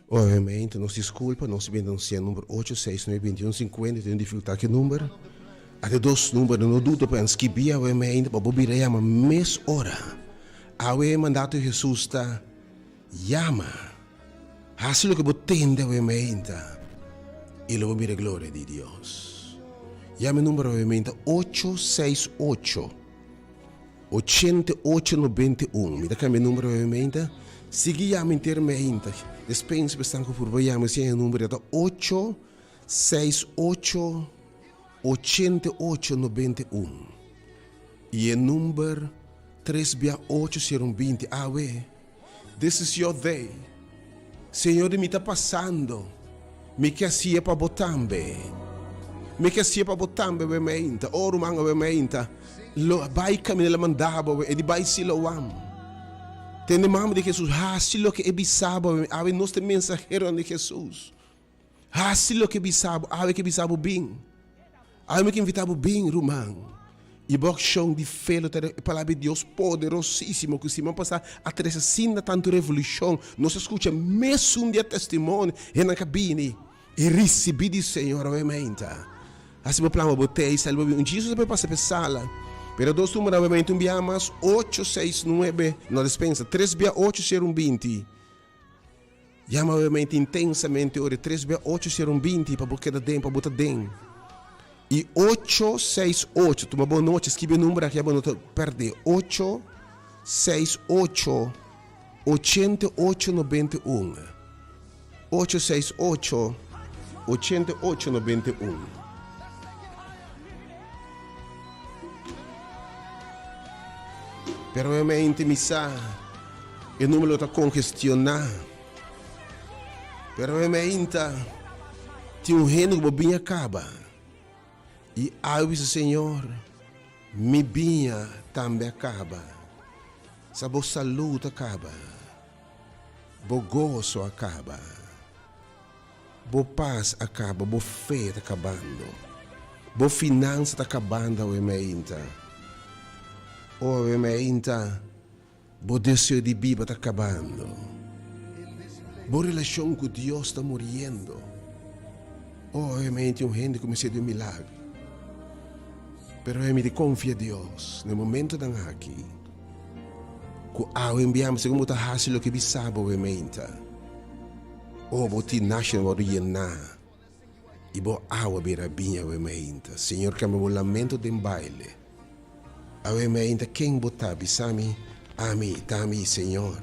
Obviamente nos disculpa, nos a bin anuncia number ocho, seis, nuebe, bintiun, cincuenta, tin un dificultad cu e number. Ate dos number no duda pa skibi awe mainta pa bo bira yama mes ora. Awe e mandato di Jesus ta, Yama, hasi loke bo tende awe mainta i lo bo mira e gloria di Dios. Yama e number awe mainta ocho seis ocho, 88 91. Mi ta kambia e number awe mainta. Sigui yama henter mainta. Despensa pa esnan ku purba yama si e number ya ta ocho seis ocho, 88 91. I e number tres bia ocho sero un binti. Awe, this is your day. Señor di mi ta pasando. Mi ke haci'e pa bo tambe. Mi ke haci'e pa bo tambe awe meinta. Oh ruman awe meinta. Lo bai caminda la manda bo awe. E di bai Siloam. Tende mama di Jesus haci loke e bisa bo awe. Awe nos ta e mensaheronan di Jesus. Haci loke bisa bo, awe ke bisa bo bin. Awe mi ke invita bo bin, ruman. I bo accion di fe lo ta e Palabra di Dios poderosísimo cu siman pasa a trece asina tantu revolucion. Nos a scucha mesun di e testimonio hendenan ka bini i ricibi di Señor awe meinta. Haci bo plan pa bo tei sali bo bin. Un Jesus a por pasa p'e sala. Pero dos numero awe meinta un biaha mas, ocho, seis, nuebe, no despensa, tres bia ocho, sero un binti. Yama obviamente intensamente ora e tres bia ocho sera un 20 pa bo keda den, pa bo ta den. I ocho seis ocho, tuma bo nochi, skibi e number aki ya bo no ta perde. Ocho seis ocho, ochenta i ocho nobenta i un. Ocho seis ocho, ochenta i ocho nobenta i un. Pero obviamente mi sa. E number lo ta congestioná. Pero e meinta tin un hende ku bo biña kaba. I awe bisa, Señor, mi biña tambe a kaba. Sa bo salú ta kaba. Bo goso a kaba. Bo pas a kaba, bo fe ta kabando. Bo finansa ta kabando awe meinta. O awe meinta. Bo deseo di biba ta kabando. Bo relashon ku Dios ta muriendo. Oh, obviamente un hende ku mester di un milagro. Pero mi di konfia Dios na e momentonan aki ku awe biaha segun bo ta hasi loke bisa bo obviamente. Oh, bo tin nashinan wòrdu yená i bo awa bira biña obviamente. Señor kambia bo lamento den baile. Awe mainta ken bo ta bisa mi? Ami ta mi, Señor.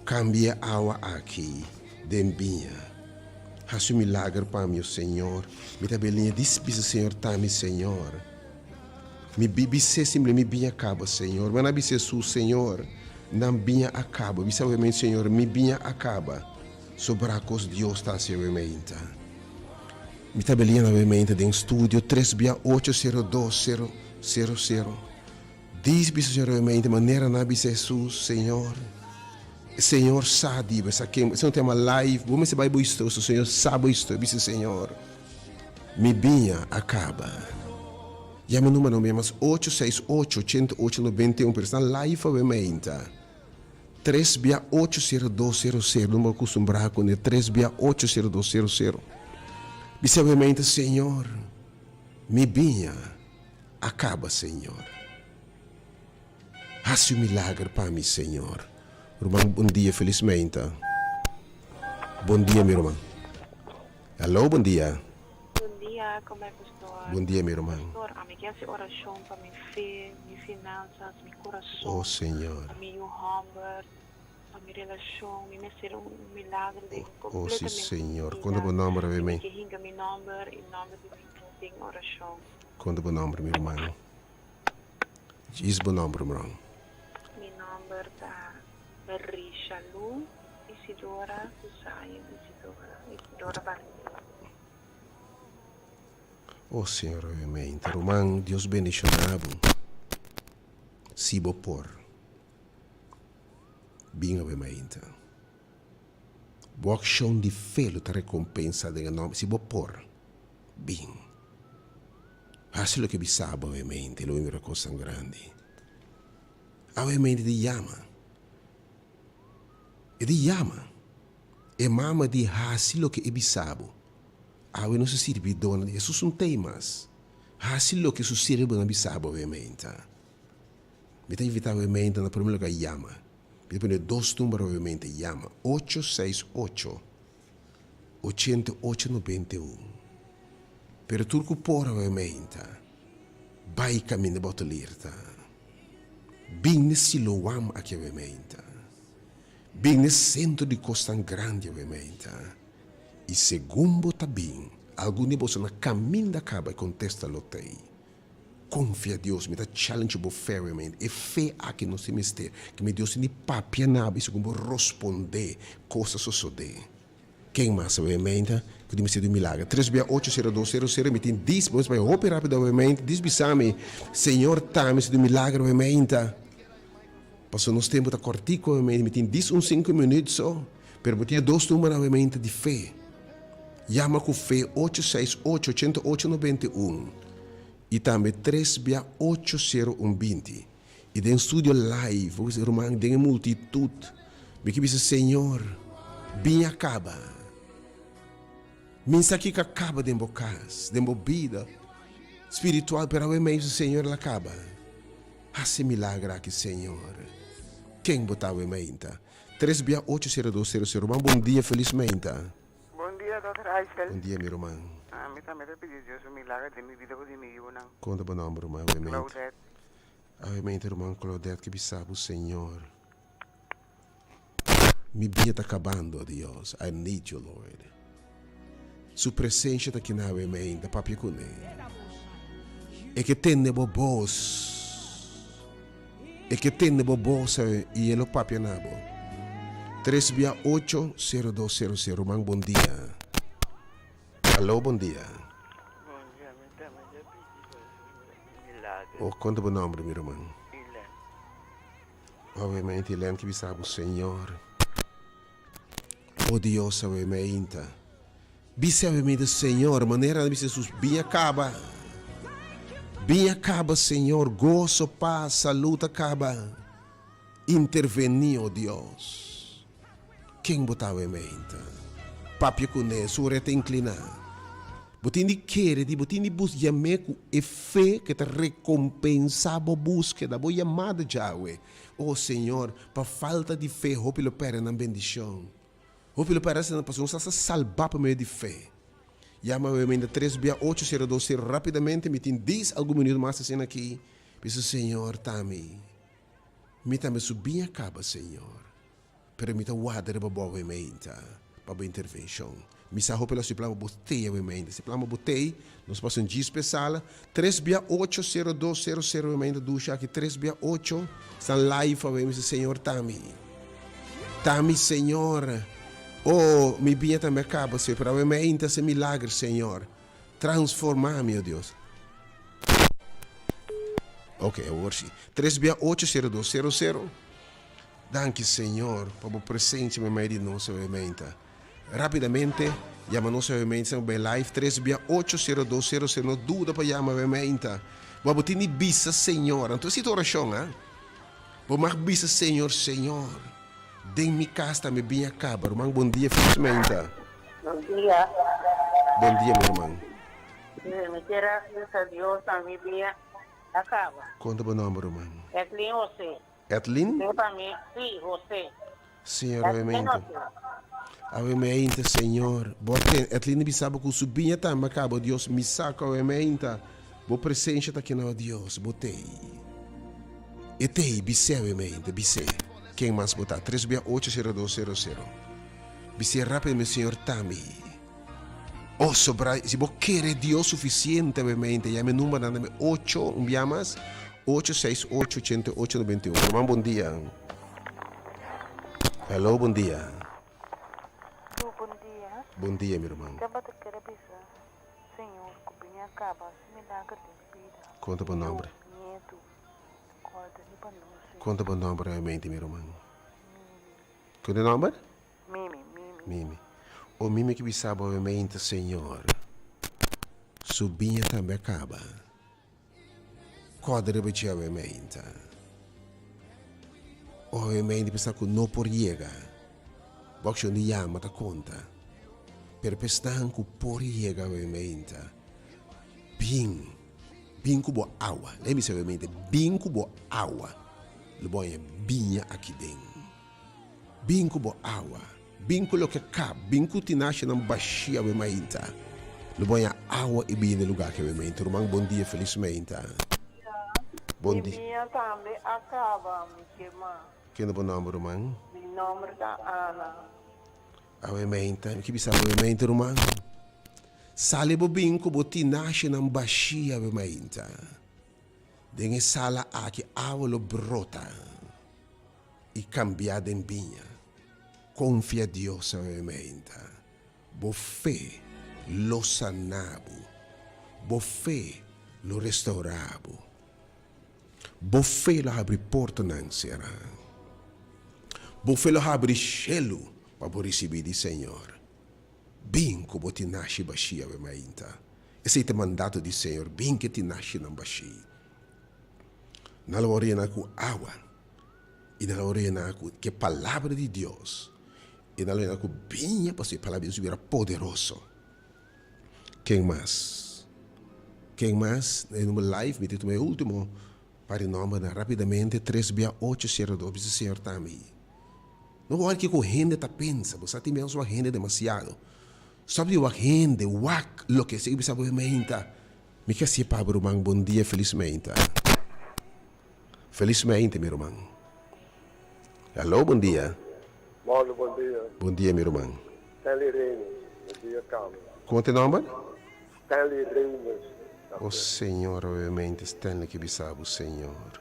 Cambia awa aki den biña. Haci un milager pa mi, o Señor. Mi ta beliña dis bisa Señor ta mi, Señor. Mi bi bis'é simple mi biña caba, Señor. Mi a na bisa Jesús, Señor, nan biña a caba. Bisa awe mainta, Señor, mi biña a caba. Sobra cos Dios ta haci awe mainta. Mi ta beliña nuevamente den studio tres bia ocho sero dos sero sero sero. Dis bisa señor nuevamente manera nan a bisa Hesus, Señor, Señor sa di bo, sa ken, esei no ta yama live, bo mester bai bo historia, so Señor sa bo historia, bisa Señor, mi biña a caba. Yama e numero mi mas ocho seis ocho ochenta ocho noventa i un, pero esnan live awe mainta. Tres bia ocho sero dos sero sero, no bo acostumbrá cu ne, tres bia ocho sero dos sero sero. Bisa obviamente, Señor, mi biña a caba, Señor. Haci un milager pa mi, Señor. Ruman, bon dia, feliz meinta. Bon dia, mi ruman. Hallo, bon dia. Bon dia, como e pastor. Bon dia, mi ruman. Pastor, ami ke haci oracion pa mi fe, mi finanzas, mi kurason, Oh Señor. pa mi yu hòmber, pa mi relashon, mi mester un milagro den Oh si kompletamente mi Señor. bida. Konta bo nòmber I awe mi mi. ke hinka mi nòmber i nòmber di mi yu den orashon. Konta bo nòmber mi ruman. Djis bo nòmber mron. Mi nòmber ta Rishalu Isidora Zion Isidora Isidora Valentina. Oh Señor awe mi. Ta ruman Dios bendishona bo. Si bo por, bin awe mainta. Bo akshon di fe lo ta rekompensa den e nòmber. Si bo por, bin. Hasi loke bisa bo awe mainta i lo bo mira kosnan grandi. Awe mente di yama. E di yama. E mama di hasi loke e bisa bo. Awe nos sirbidónan di Hesus un tei mas. Hasi loke su sirbidonan bisa bo awe meinta. Mi ta invitá awe meinta na prome lugar yama. Mi ta pone dos number awe meinta yama, ocho seis ocho, ochenta i ocho 91. Pero tur ku por awe meinta, bai kaminda Botelier ta. Bin na Siloam aki awe meinta. Bin na sentro di kosnan grandi awe meinta. I segun bo ta bin, algun di boso na kaminda kaba e kontesta lo t'ei. Konfia Dios, mi ta challenge bo fe awe meinta. E fe aki nos tin mester, ke mi Dios tin di papia na bo i segun bo rospondé, kos ta sosodé. Ken mas awe meinta ku tin mester di un milager? Tres bia ocho sero dos sero sero, mi tin dis, bo mester bai hopi rapido awe meinta, dis bisa mi, Señor ta mester di un milager awe meinta. Pasobra nos tempu ta kòrtiku awe meinta, mi tin dis un sinku minüt so, pero bo tin e dos number awe meinta di fe. Yama ku fe ocho seis ocho 88 91 i tambe tres bia ocho sero un 20. I den studio live, bo bisa ruman den e multitut, mi ke bisa Señor, bin a kaba. Mi sa kiko a kaba den bo kas, den bo bida spiritual, pero awe mei bisa Señor el a kaba. Hasi milager aki Señor. Ken bo ta awe meinta? Tres bia ocho sero dos sero sero. Ruman bon dia, felis meinta. Bon dia Dòkter Eisel. Bon dia mi ruman. Ami tambe ta pidi Dios un milager den mi bida ku di mi yunan. Kon ta bo nomber ruman awe meinta? Claudette. Awe meinta ruman Claudette ke bisa bo Señor mi bida ta kabando Dios I need you Lord. Su presencia ta kina awe meinta papia kuné. E ke tende bo bos. E ke tende bo bos awe i e lo papia na bo. Tres bia ocho sero dos sero sero ruman bon dia. Alo bon dia. Bon dia mi ta mi ta pidi pa milagro. Oh konta bo nomber mi ruman. Ilen. Awe meinta Ilen ki bisa bo Señor. Oh Dios awe meinta. Bisa awe meinta Señor manera nan bisa Jesus biña kaba. Biña kaba Señor goso pas salud ta kaba. Interveni oh Dios. Ken bo ta awe meinta? Papia kuné su ora e ta inkliná. Bo tin di kere di bo tin di bus yam'é ku e fe ke ta rekompensá bo búskeda, bo yamada djawe. Oh Señor, pa falta di fe hopi lo pèrdè nan bendishon. Hopi lo pèrdè nan pasobra nos a sa salbá pa medio di fe. Yama awe meinta tres bia ocho sero dos sero rápidamente mi tin dis algun minuto mas asina aki. Bisa Señor ta mi. Mi tambe su biña kaba Señor. Pero mi ta warda riba bo awe meinta pa bo intervencion. Mi sa hopi lo si plan pa bo tei awe meinta. Si plan pa bo tei, nos pasa un djis p'e sala. Tres bia ocho sero dos sero sero awe meinta dusha aki tres bia ocho. Stan live awe mi sa Señor ta mi. Ta mi Señor. Oh, mi biña tambe a caba Señor, pero awe meinta haci milager Señor. Transforma mi, oh Dios. Ok, awor si. Tres bia ocho sero dos sero sero. Danki Señor pa bo presencia meimei di nos awe meinta. Rapidamente yama nos awe meinta esnan bay live tres bia ocho sero dos sero sero no duda pa yama awe meinta. Bo bo tin di bisa Señor anto esei ta oracion ha. Bo mag bisa Señor Señor den mi cas tambe bin a caba ruman bon dia feliz meinta. Bon dia. Bon dia mi ruman. Mi kier a bisa Dios na mi bia a caba. Conta bo nomber ruman. Edlin Jose. Edlin? Tin pa mi, sí, José. Señor, Edlin obviamente. José. Obviamente, Señor. Bo ten, Edlin bisa bo ku su biña tambe a kaba, Dios, mi sa ku obviamente bo presencia ta kina, oh Dios, bo tei. E tei, bis'é obviamente, bis'é. Ken mas bo ta? Tres bia ocho sero dos sero sero. Bis'é rápidamente, Señor, ta mi. Oh, sobra, si bo kere Dios suficiente, obviamente, yama e numbernan tambe, ocho, un bia mas, ocho seis ocho ochenta i ocho noventa i un. Ruman, bon dia. Hello, bon dia. Su bon dia. Bon dia, mi ruman. Tabata kere bisa Señor ku bini a kaba su milager den mi bida. Konta bo nomber. Miedu, kòrda riba nos, Señor. Konta bo nomber nuevamente, mi ruman. Mimi. Konta e nomber? Mimi, Mimi. Mimi. O Mimi ki bisa bo mente, Señor. Su biña tambe a kaba. Kòrda riba dje awe mente. Obviamente p'esnan ku no por yega, bo akshon di yama ta konta. Pero p'esnan ku por yega obviamente, bin, bin ku bo awa. Lei mi bisa obviamente, bin ku bo awa, lo bo haña biña aki den. Bin ku bo awa, bin ku loke kap, bin ku tinashanan bashí awe mainta. Lo bo haña awa i biña den lugá aki awe mainta. Ruman, bon dia, felis mainta. Bon Mi dia. mia tambe a kaba, mi kema. Ken ta bo nòmber, ruman? Mi nòmber ta Ana. Awe mainta, mi ke bisa bo awe mainta, ruman. Sali bo bin ku bo tinashanan bashí awe mainta. Den e sala aki awa lo brota. I kambia den biña. Konfia Dios awemente. Bo fe lo sana bo. Bo fe lo restaura bo. Bo fe lo habri portanan sera. Bo fe lo habri shelu pa bo risibi di Señor. Bin ku bo tin nashi bashí awe mainta. Esei ta e mandato di Señor, bin ku e tin nashinan bashí. Nan lo rena ku awa, i nan lo rena ku e palabra di Dios, i nan lo rena ku biña, pasobra e palabra di Dios bira poderoso. Ken mas? Ken mas? Na e number live mi ta tuma e ultimo par di nombernan rapidamente, tres bia ocho sero dos, bisa Señor ta mi. No wak kiko hende ta pensa, bo sa tin bia nos wak hende demasiado. Stop di wak hende, wak loke sigui bisa bo e meinta. Mi ke hasié pa bo ruman bon dia felis meinta felis meinta mi ruman hallo bon dia. Mauro bon dia. Bon dia mi ruman. Stanley Reines bon dia Carlos. Como ta e nomber? Stanley Reines. Oh señor awemente Stanley ke bisa bo señor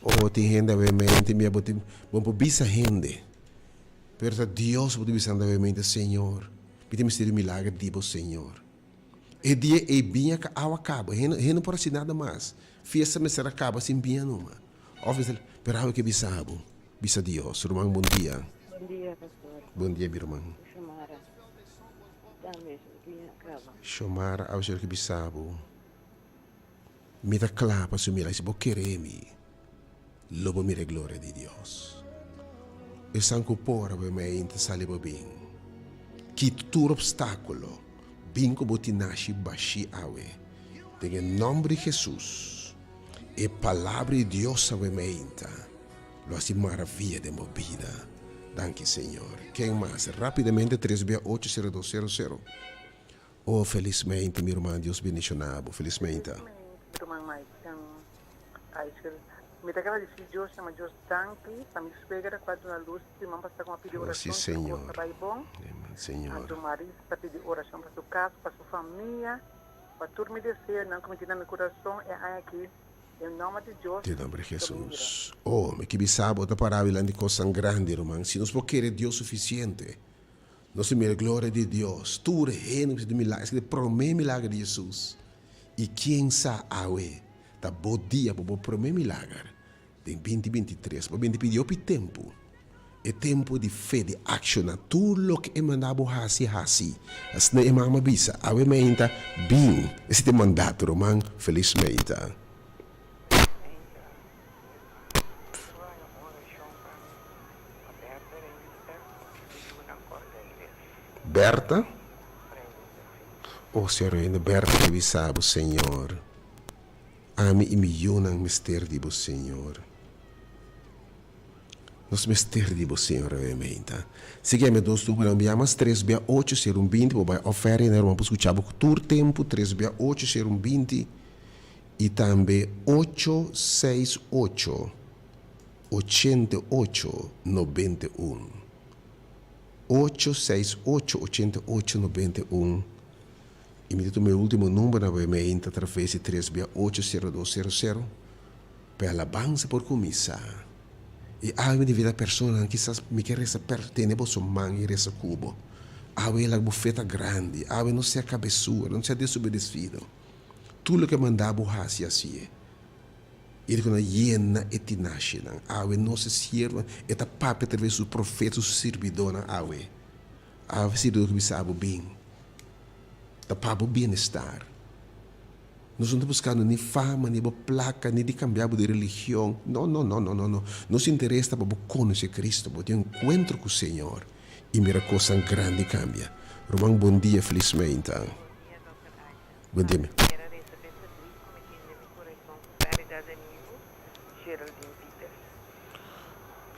oh tin hende awemente mi abo tin bo por bisa hende pero ta Dios bo ta bisando awemente señor mi ta mester di milager di bo señor. E dia ei biña ka awa kaba, hende hende no por hasi nada mas. Fiesta mester a kaba sin biña numa. Of mester, pero awe ke bisa bo, bisa Dios. Ruman bon dia. Bon dia pastor. Bon dia mi ruman. Shomara tambe biña a kaba. Shomara awe señor ke bisa bo, mi ta kla pa su mira, si bo kere mi, lo bo mira e gloria di Dios. Esan ku por awe mei ta sali bo bin. Kita tur obstákulo. Bin ku bo tinashi bashí awe. Den e nòmber di Hesus, e Palabra di Dios awe meinta lo hasi maravia den bo bida. Danki Señor. Ken mas? Rápidamente tres bia ocho sero dos sero sero. Oh felis meinta mi ruman Dios bendishoná bo. Felis meinta. Felis meinta mi ruman Mike. Aishel, mi ta gradisí Dios, yama Dios danki pa mi suegra ku a duna lus siman pasá ku a pidi Oh sí orashon tur kos Señor. ta bai bon. Amen Señor. Anto Marisa ta pidi orashon pa su kas, pa su famia, pa tur mi deseonan ku mi tin na mi kurason e aña aki, den nòmber di Dios, Den nòmber di lo mi mira. Hesus. Oh, mi ke bisa bo ta pará dilanti kosnan grandi, ruman. Si nos por kere Dios sufisiente, nos ta mira e gloria di Dios. Tur hende ku ta sinti milagro, esaki ta e promé milager di Hesus. I ken sa awe ta bo dia pa bo promé milager den binti 23. Bo binti pidi hopi tempu, e tempu di fe, di akshoná tur loke e manda bo hasi, hasi. Asina e mama bisa, awe meinta, bin. Esei ta e mandato, ruman. Felis meinta. Berta? Oh, Señor, Berta ta bisa bo, Señor. Ami i mi yunan mester di bo, Señor. Nos mester di bo, Señor, awe meinta. Sigui ami dos númeronan bia mas tres bia ocho sero un 20 bo bai oferia na ruman por skucha bo tur tempu tres bia ocho sero un 20 i tambe ocho seis ocho 88 91 ocho seis ocho 88 91. I mi ta tuma e ultimo number na wmei ta traves di tres bia ocho sero dos sero sero pa e alabansa por kuminsá. I awe mi ta invitá personanan kisas mi ke resa per tene boso man i resa ku bo. Awe laga bo fe ta grandi. Awe no sea kabesura, no sea desobedesido. Tur loke manda bo hasi hasié. I di ku nan yena e tinashinan. Awe nos e siervonan e ta papia atraves su profeta su sirbidónan awe. Awe sirbidó ku bisa bo bin. Ta pa bo bienestar. Nos no ta buskando ni fama, ni bo plaka, ni di kambia bo di religion. No, no, no, no, no, no. Nos interes ta pa bo konosé Kristu, bo tin un enkuentro ku Señor i mira kosnan grandi kambia. Ruman, bon dia, felis meinta. Bon dia, mi.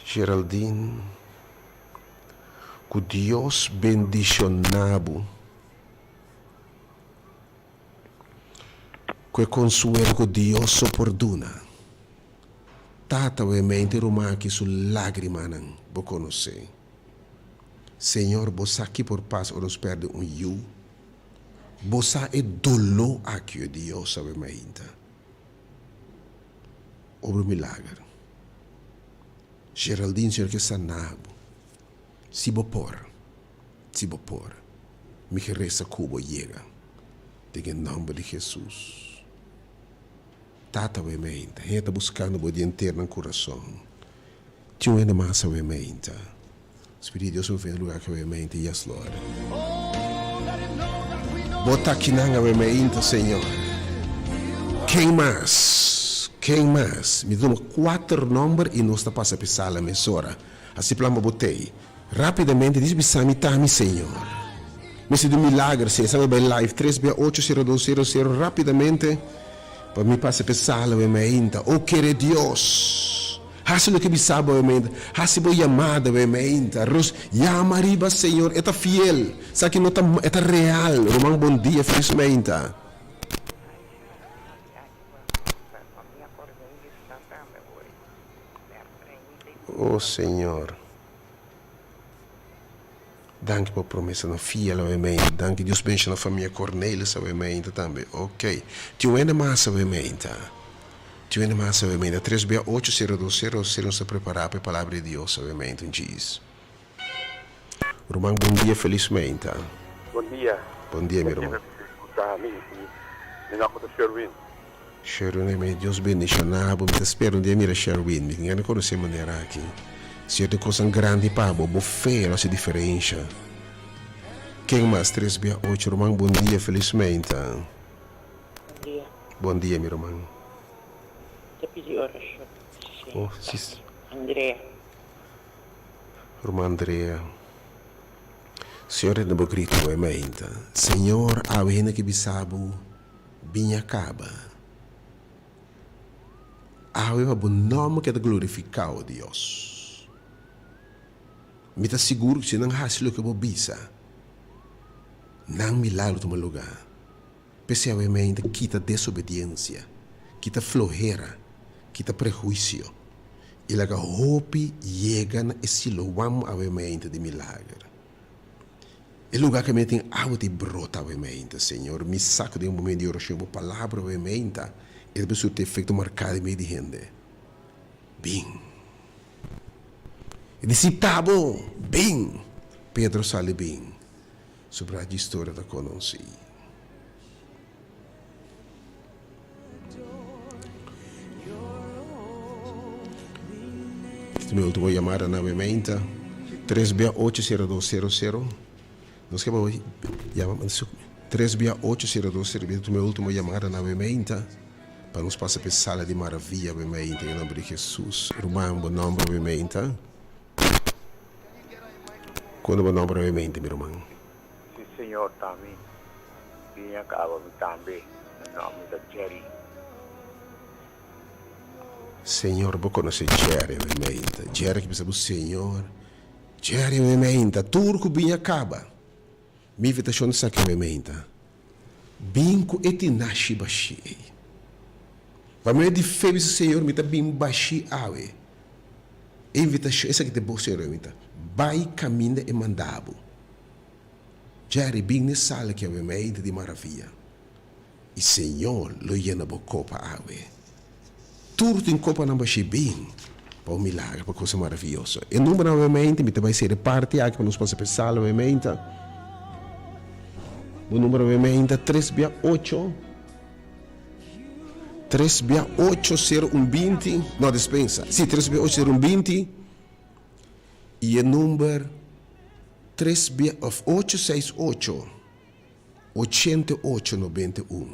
Geraldine, ku Dios bendishoná bo. Ku e konsuelo ku Dios so por duna. Tata bo e mente ruman aki su lágrimanan bo konosé. Señor bo sa ki por pasa ora nos pèrdè un yu. Bo sa e doló aki o Dios awe mainta. Obra un milager. Geraldine Señor ke sana bo. Si bo por. Si bo por, mi ke resa ku bo yega den e nòmber di Hesus. Tata awe meinta, hende ta buskando bo di henter nan kurason. Tin un hende mas awe meinta. Spiritu di Dios move den e lugar aki awe meinta. Yes, Lord. Bo ta akinan awe meinta, Señor. Ken mas? Ken mas? Mi ta tuma kuater nòmber i nos ta pasa p'e sala mesora. Hasi plan pa bo tei. Rapidamente dice bisa mi ta mi Señor. Mester di un milager si esaki bai live tres bia ocho sero dos sero sero rapidamente pa mi pasa p'e sala we meinta. O kere Dios! Hasi loke bisa bo we meinta. Hasi bo yamada we meinta. Ros yama riba Señor. E ta fiel. Esaki no ta e ta real. Ruman bon dia felis meinta. O Señor. Danki pa promesanan fiel awe meinta. Danki Dios bendiciona famia Cornelis awe meinta tambe. Ok. Tin un hende mas awe meinta. Tin un hende mas awe meinta. Tres bia ocho sero dos sero sero nos ta prepara pa e palabra di Dios awe meinta. Un djis. Ruman bon dia felis meinta. Bon dia. Bon dia mi ruman. Mi nomber ta Sherwin. Sherwin mi Dios bendiciona bo mi ta spera un dia mira Sherwin mi tin gana conoce manera aki Señor tin cosnan grandi pa bo bo fe lo haci diferencia ken mas tres bia ocho ruman bon dia felismente. Bon dia. Bon dia mi ruman. Ta pidi oracion si Oh si. Andrea. Ruman Andrea Señor tende bo grito bo e mainta Señor awe hende ke bisa bo. Biña kaba. Awe pa bo nòmber keda glorifiká, o Dios. Mi ta sigur ku si nan hasi loke bo bisa, nan milagro tuma lugá. P'esei awe mi ta kita desobediensia, kita flohera, kita prehuisio, i laga hopi yega na e Siloam awe mi di milager. E lugar ke mi tin awa di brota awe meinta, Señor. Mi sa ku den un momento di orashon bo palabra awe meinta, e ta surti efekto marká den medio di hende. Bin. E di, Si ta bo, bin. Pedro sali bin. Sobra dje historia ta konosí. Esta mi ultimo yamada na mi meinta. Tres bia ocho sero dos sero sero. Nos ke bo yama tres bia ocho sero dos sero. Esta mi ultimo yamada na mi meinta. Pa nos pasa p'e sala di maravia mi meinta. En nomber di Jesus. Ruman bo nomber mi meinta. Kono bo nomber mi meinta mi ruman? Si Señor ta mi biña caba mi tambe mi nomber ta Jerry. Señor bo conoce Jerry mi meinta Jerry ki bisa bo Señor Jerry mi meinta tur cu biña caba mi invitacion ta saki mi meinta bin cu e tinashi bashi ey pa medio di fe bisa Señor mi ta bin bashi awe e invitacion esaki ta bo Señor mi meinta bay caminda e manda bo. Jerry, bin n'e sala ki awe meida di maravia, i Señor lo yena bo kopa awe. Tur tin kopanan bashí bin pa un milagro, pa cosa maravioso. E numbernan awe meida, mi ta bai sera e parti aki pa nos pasa p'e sala awe meida. Bo number awe meida tres bia ocho, tres bia ocho sero un binti, no despensa, si tres bia ocho sero un binti, i e number. Tres bia of ocho seis ocho, ochenta i ocho nobenta i un.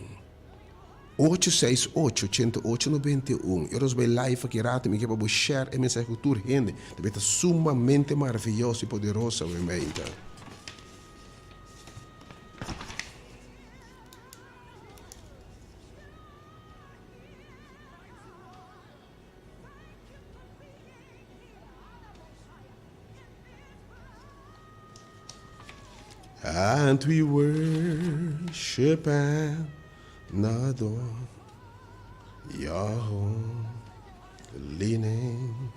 868 88 91 E ora nos bai live aki rato mi ke pa bo share e mensahe ku tur hende. Ta bai ta sumamente maravioso i poderoso awe meinta. And we worship and adore your holy name.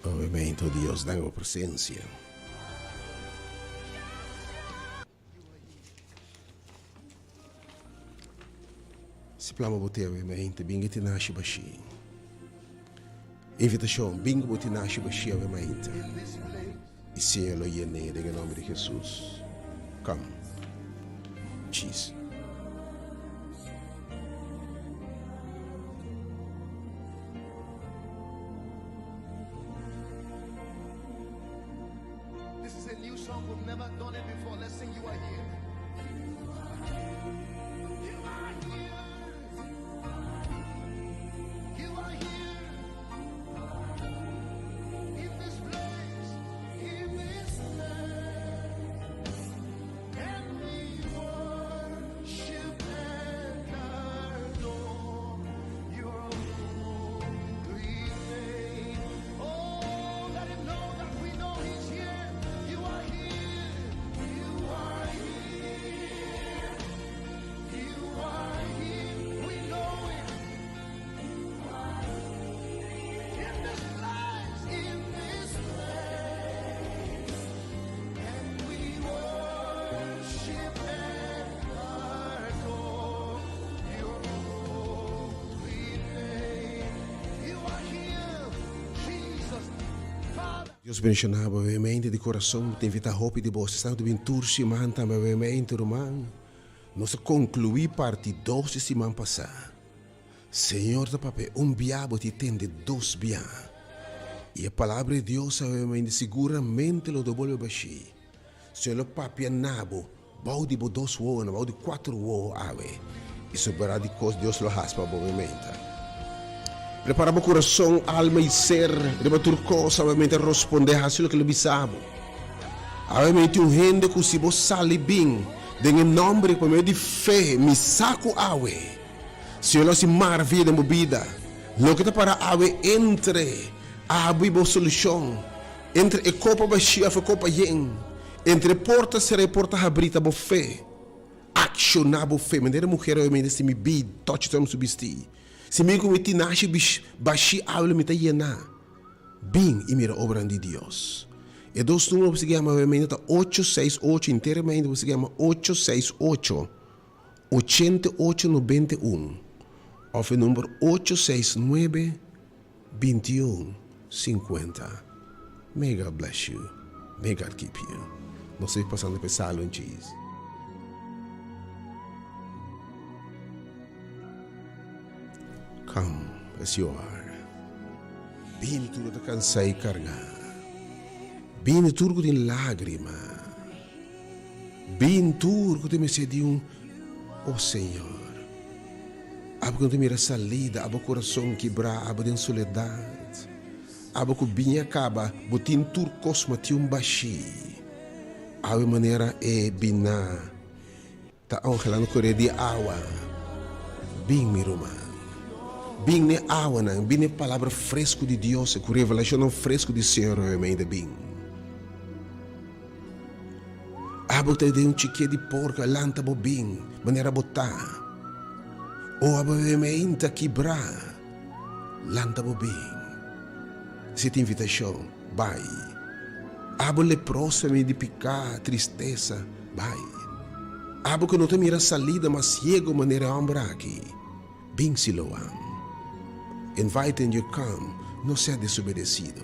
Obviamente, Dios, dan bo presencia. Si plama bo te awe mainte, binga tinashi bashi. Invitashon, binga bo tinashi bashi awe mainte. I Señor lo yen'é den e nomber di Jesus. Come. Cheese. This is a new song, we've never done it before. Let's sing You Are Here. You are here. You are here. In this place, in this place. And we worship and adore your holy name. Oh, let him know that we know he's here. You are here. You are here. You are here. We know it. In this place, in this place. And we worship and adore your holy name. You are here, Jesus, Father. Dios bendiciona bo obviamente di corazon mi ta invita hopi di bo esnan cu ta bin tur siman tambe obviamente ruman nos a conclui parti dos di siman pasa Señor ta papia un bia bo ti tende dos bia y e palabra di Dios obviamente siguramente lo debolbe bashi Señor lo papia na bo bou di bo dos wowonan bou di cuatro wowo awe y sobra di cos Dios lo haci pa bo obviamente prepara bo curason alma y ser riba tur cos obviamente rosponde haci loke lo bisa bo obviamente un hende cu si bo sali bin den e nomber y pa medio di fe mi sa cu awe Señor lo haci maravilla den bo bida. Loke ta para awe entre abo y bo solucion, entre e copa bashi of e copa yen, entre e porta cera y e porta habri ta bo fe. Acciona bo fe. Manera e muher awe mende si mi bi tochi ta mi su bisti. Si mi cu mi tinashi bashi awe lo mi ta yena. Bin y mira obranan di Dios. E dos numero bo sigui yama awe mende ta ocho seis ocho, inter mende bo sigui yama ocho seis ocho. 88 91 òf e number ocho seis nuebe bintiun sinkuenta May God bless you May God keep you Nos ta pasando pa e salon djis. Come as you are Bini tur ku ta kansá i kargá Bini tur ku tin lágrima. Bin tur ku ta mester di un O Señor, abo ku no ta mira salida, abo kurason kibrá, abo den soledat, abo ku bin a kaba, bo tin tur kos ma tin un bashí. Awe manera e biná ta angelando kore di awa. Bin, mi ruman. Bin n'e awanan, bin n'e palabra fresku di Dios, ku revelashonnan fresku di Señor awe mei ta bin. Abo ta den un chikie di porko a lanta bo bin manera bo ta. O abo e meinta kibrá, lanta bo bin. Si tin invitashon, bai. Abo leproso mi di piká, tristesa. Bai. Abo ku no ta mira salida mas siego manera e hòmber aki, bin Siloam. Inviting you come, no sea desobedesido.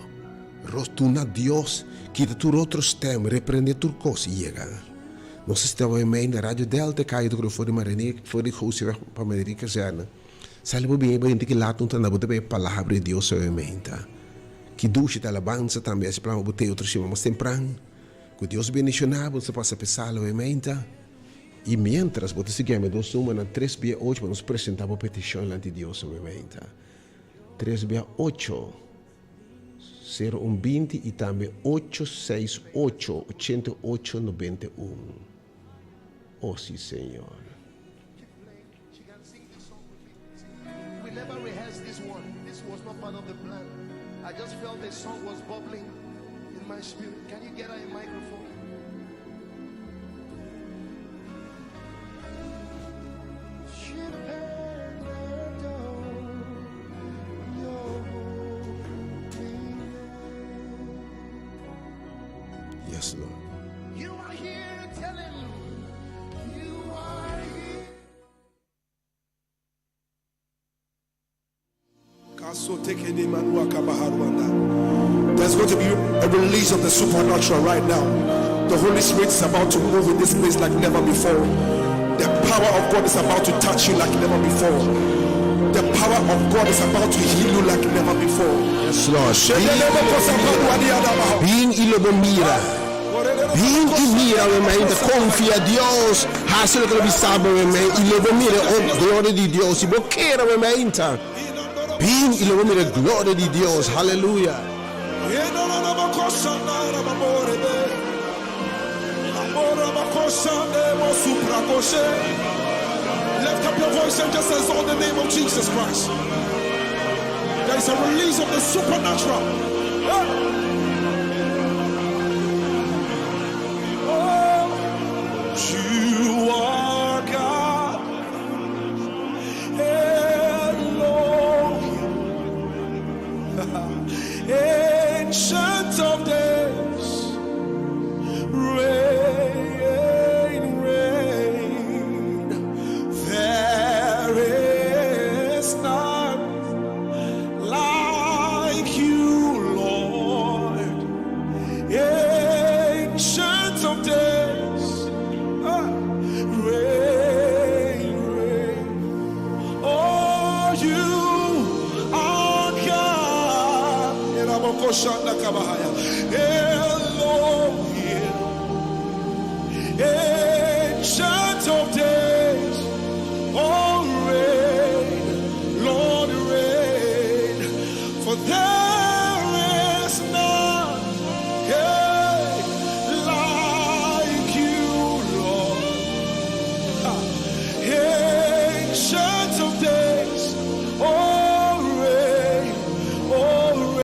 Rotuna Dios, kita tur otro stem, reprende tur kos i yega. Nos a staba mei na Radio Delta, kaya ta kore for di Marenik, for di Gooseweg pa Marenik Kazerne. Sali bo bin e bente ki laat un ta na bo ta bay e palabra di Dios awe meinta. Ki dushi ta alabansa tambe asi plan bo te otro siman mas tempran. Ku Dios bendiciona bo nos ta pasa pe sala awe meinta. I mientras bo ta sigui mi dos numbernan tres bia ocho pa nos presenta bo peticion lanti Dios awe meinta. Tres bia ocho, sero un binti i tambe ocho seis ocho, ochenta i ocho nobenta i un. Oh si Señor. She can sing this song with me. We never rehearsed this one. This was not part of the plan. I just felt a song was bubbling in my spirit. Can you get her a microphone? Yes, Lord. You are here, tell him you are here. There's going to be a release of the supernatural right now. The Holy Spirit is about to move in this place like never before. The power of God is about to touch you like never before. The power of God is about to heal you like never before. Yes, Lord. Bin i lo bo mira. Bin i mira we mei ta konfia Dios. Hasi loke lo bisa bo we mei i lo bo mira e gloria di Dios. Si bo kere we mei ta. Bin i lo bo mira e gloria di Dios. Haleluya. Lift up your voice and just exalt the name of Jesus Christ. There is a release of the supernatural. Oh, you are God. Elohim. Ancient of days. Reign, reign. There is none like you, Lord. Ancient of days. Ah, reign, reign. Oh, you are God.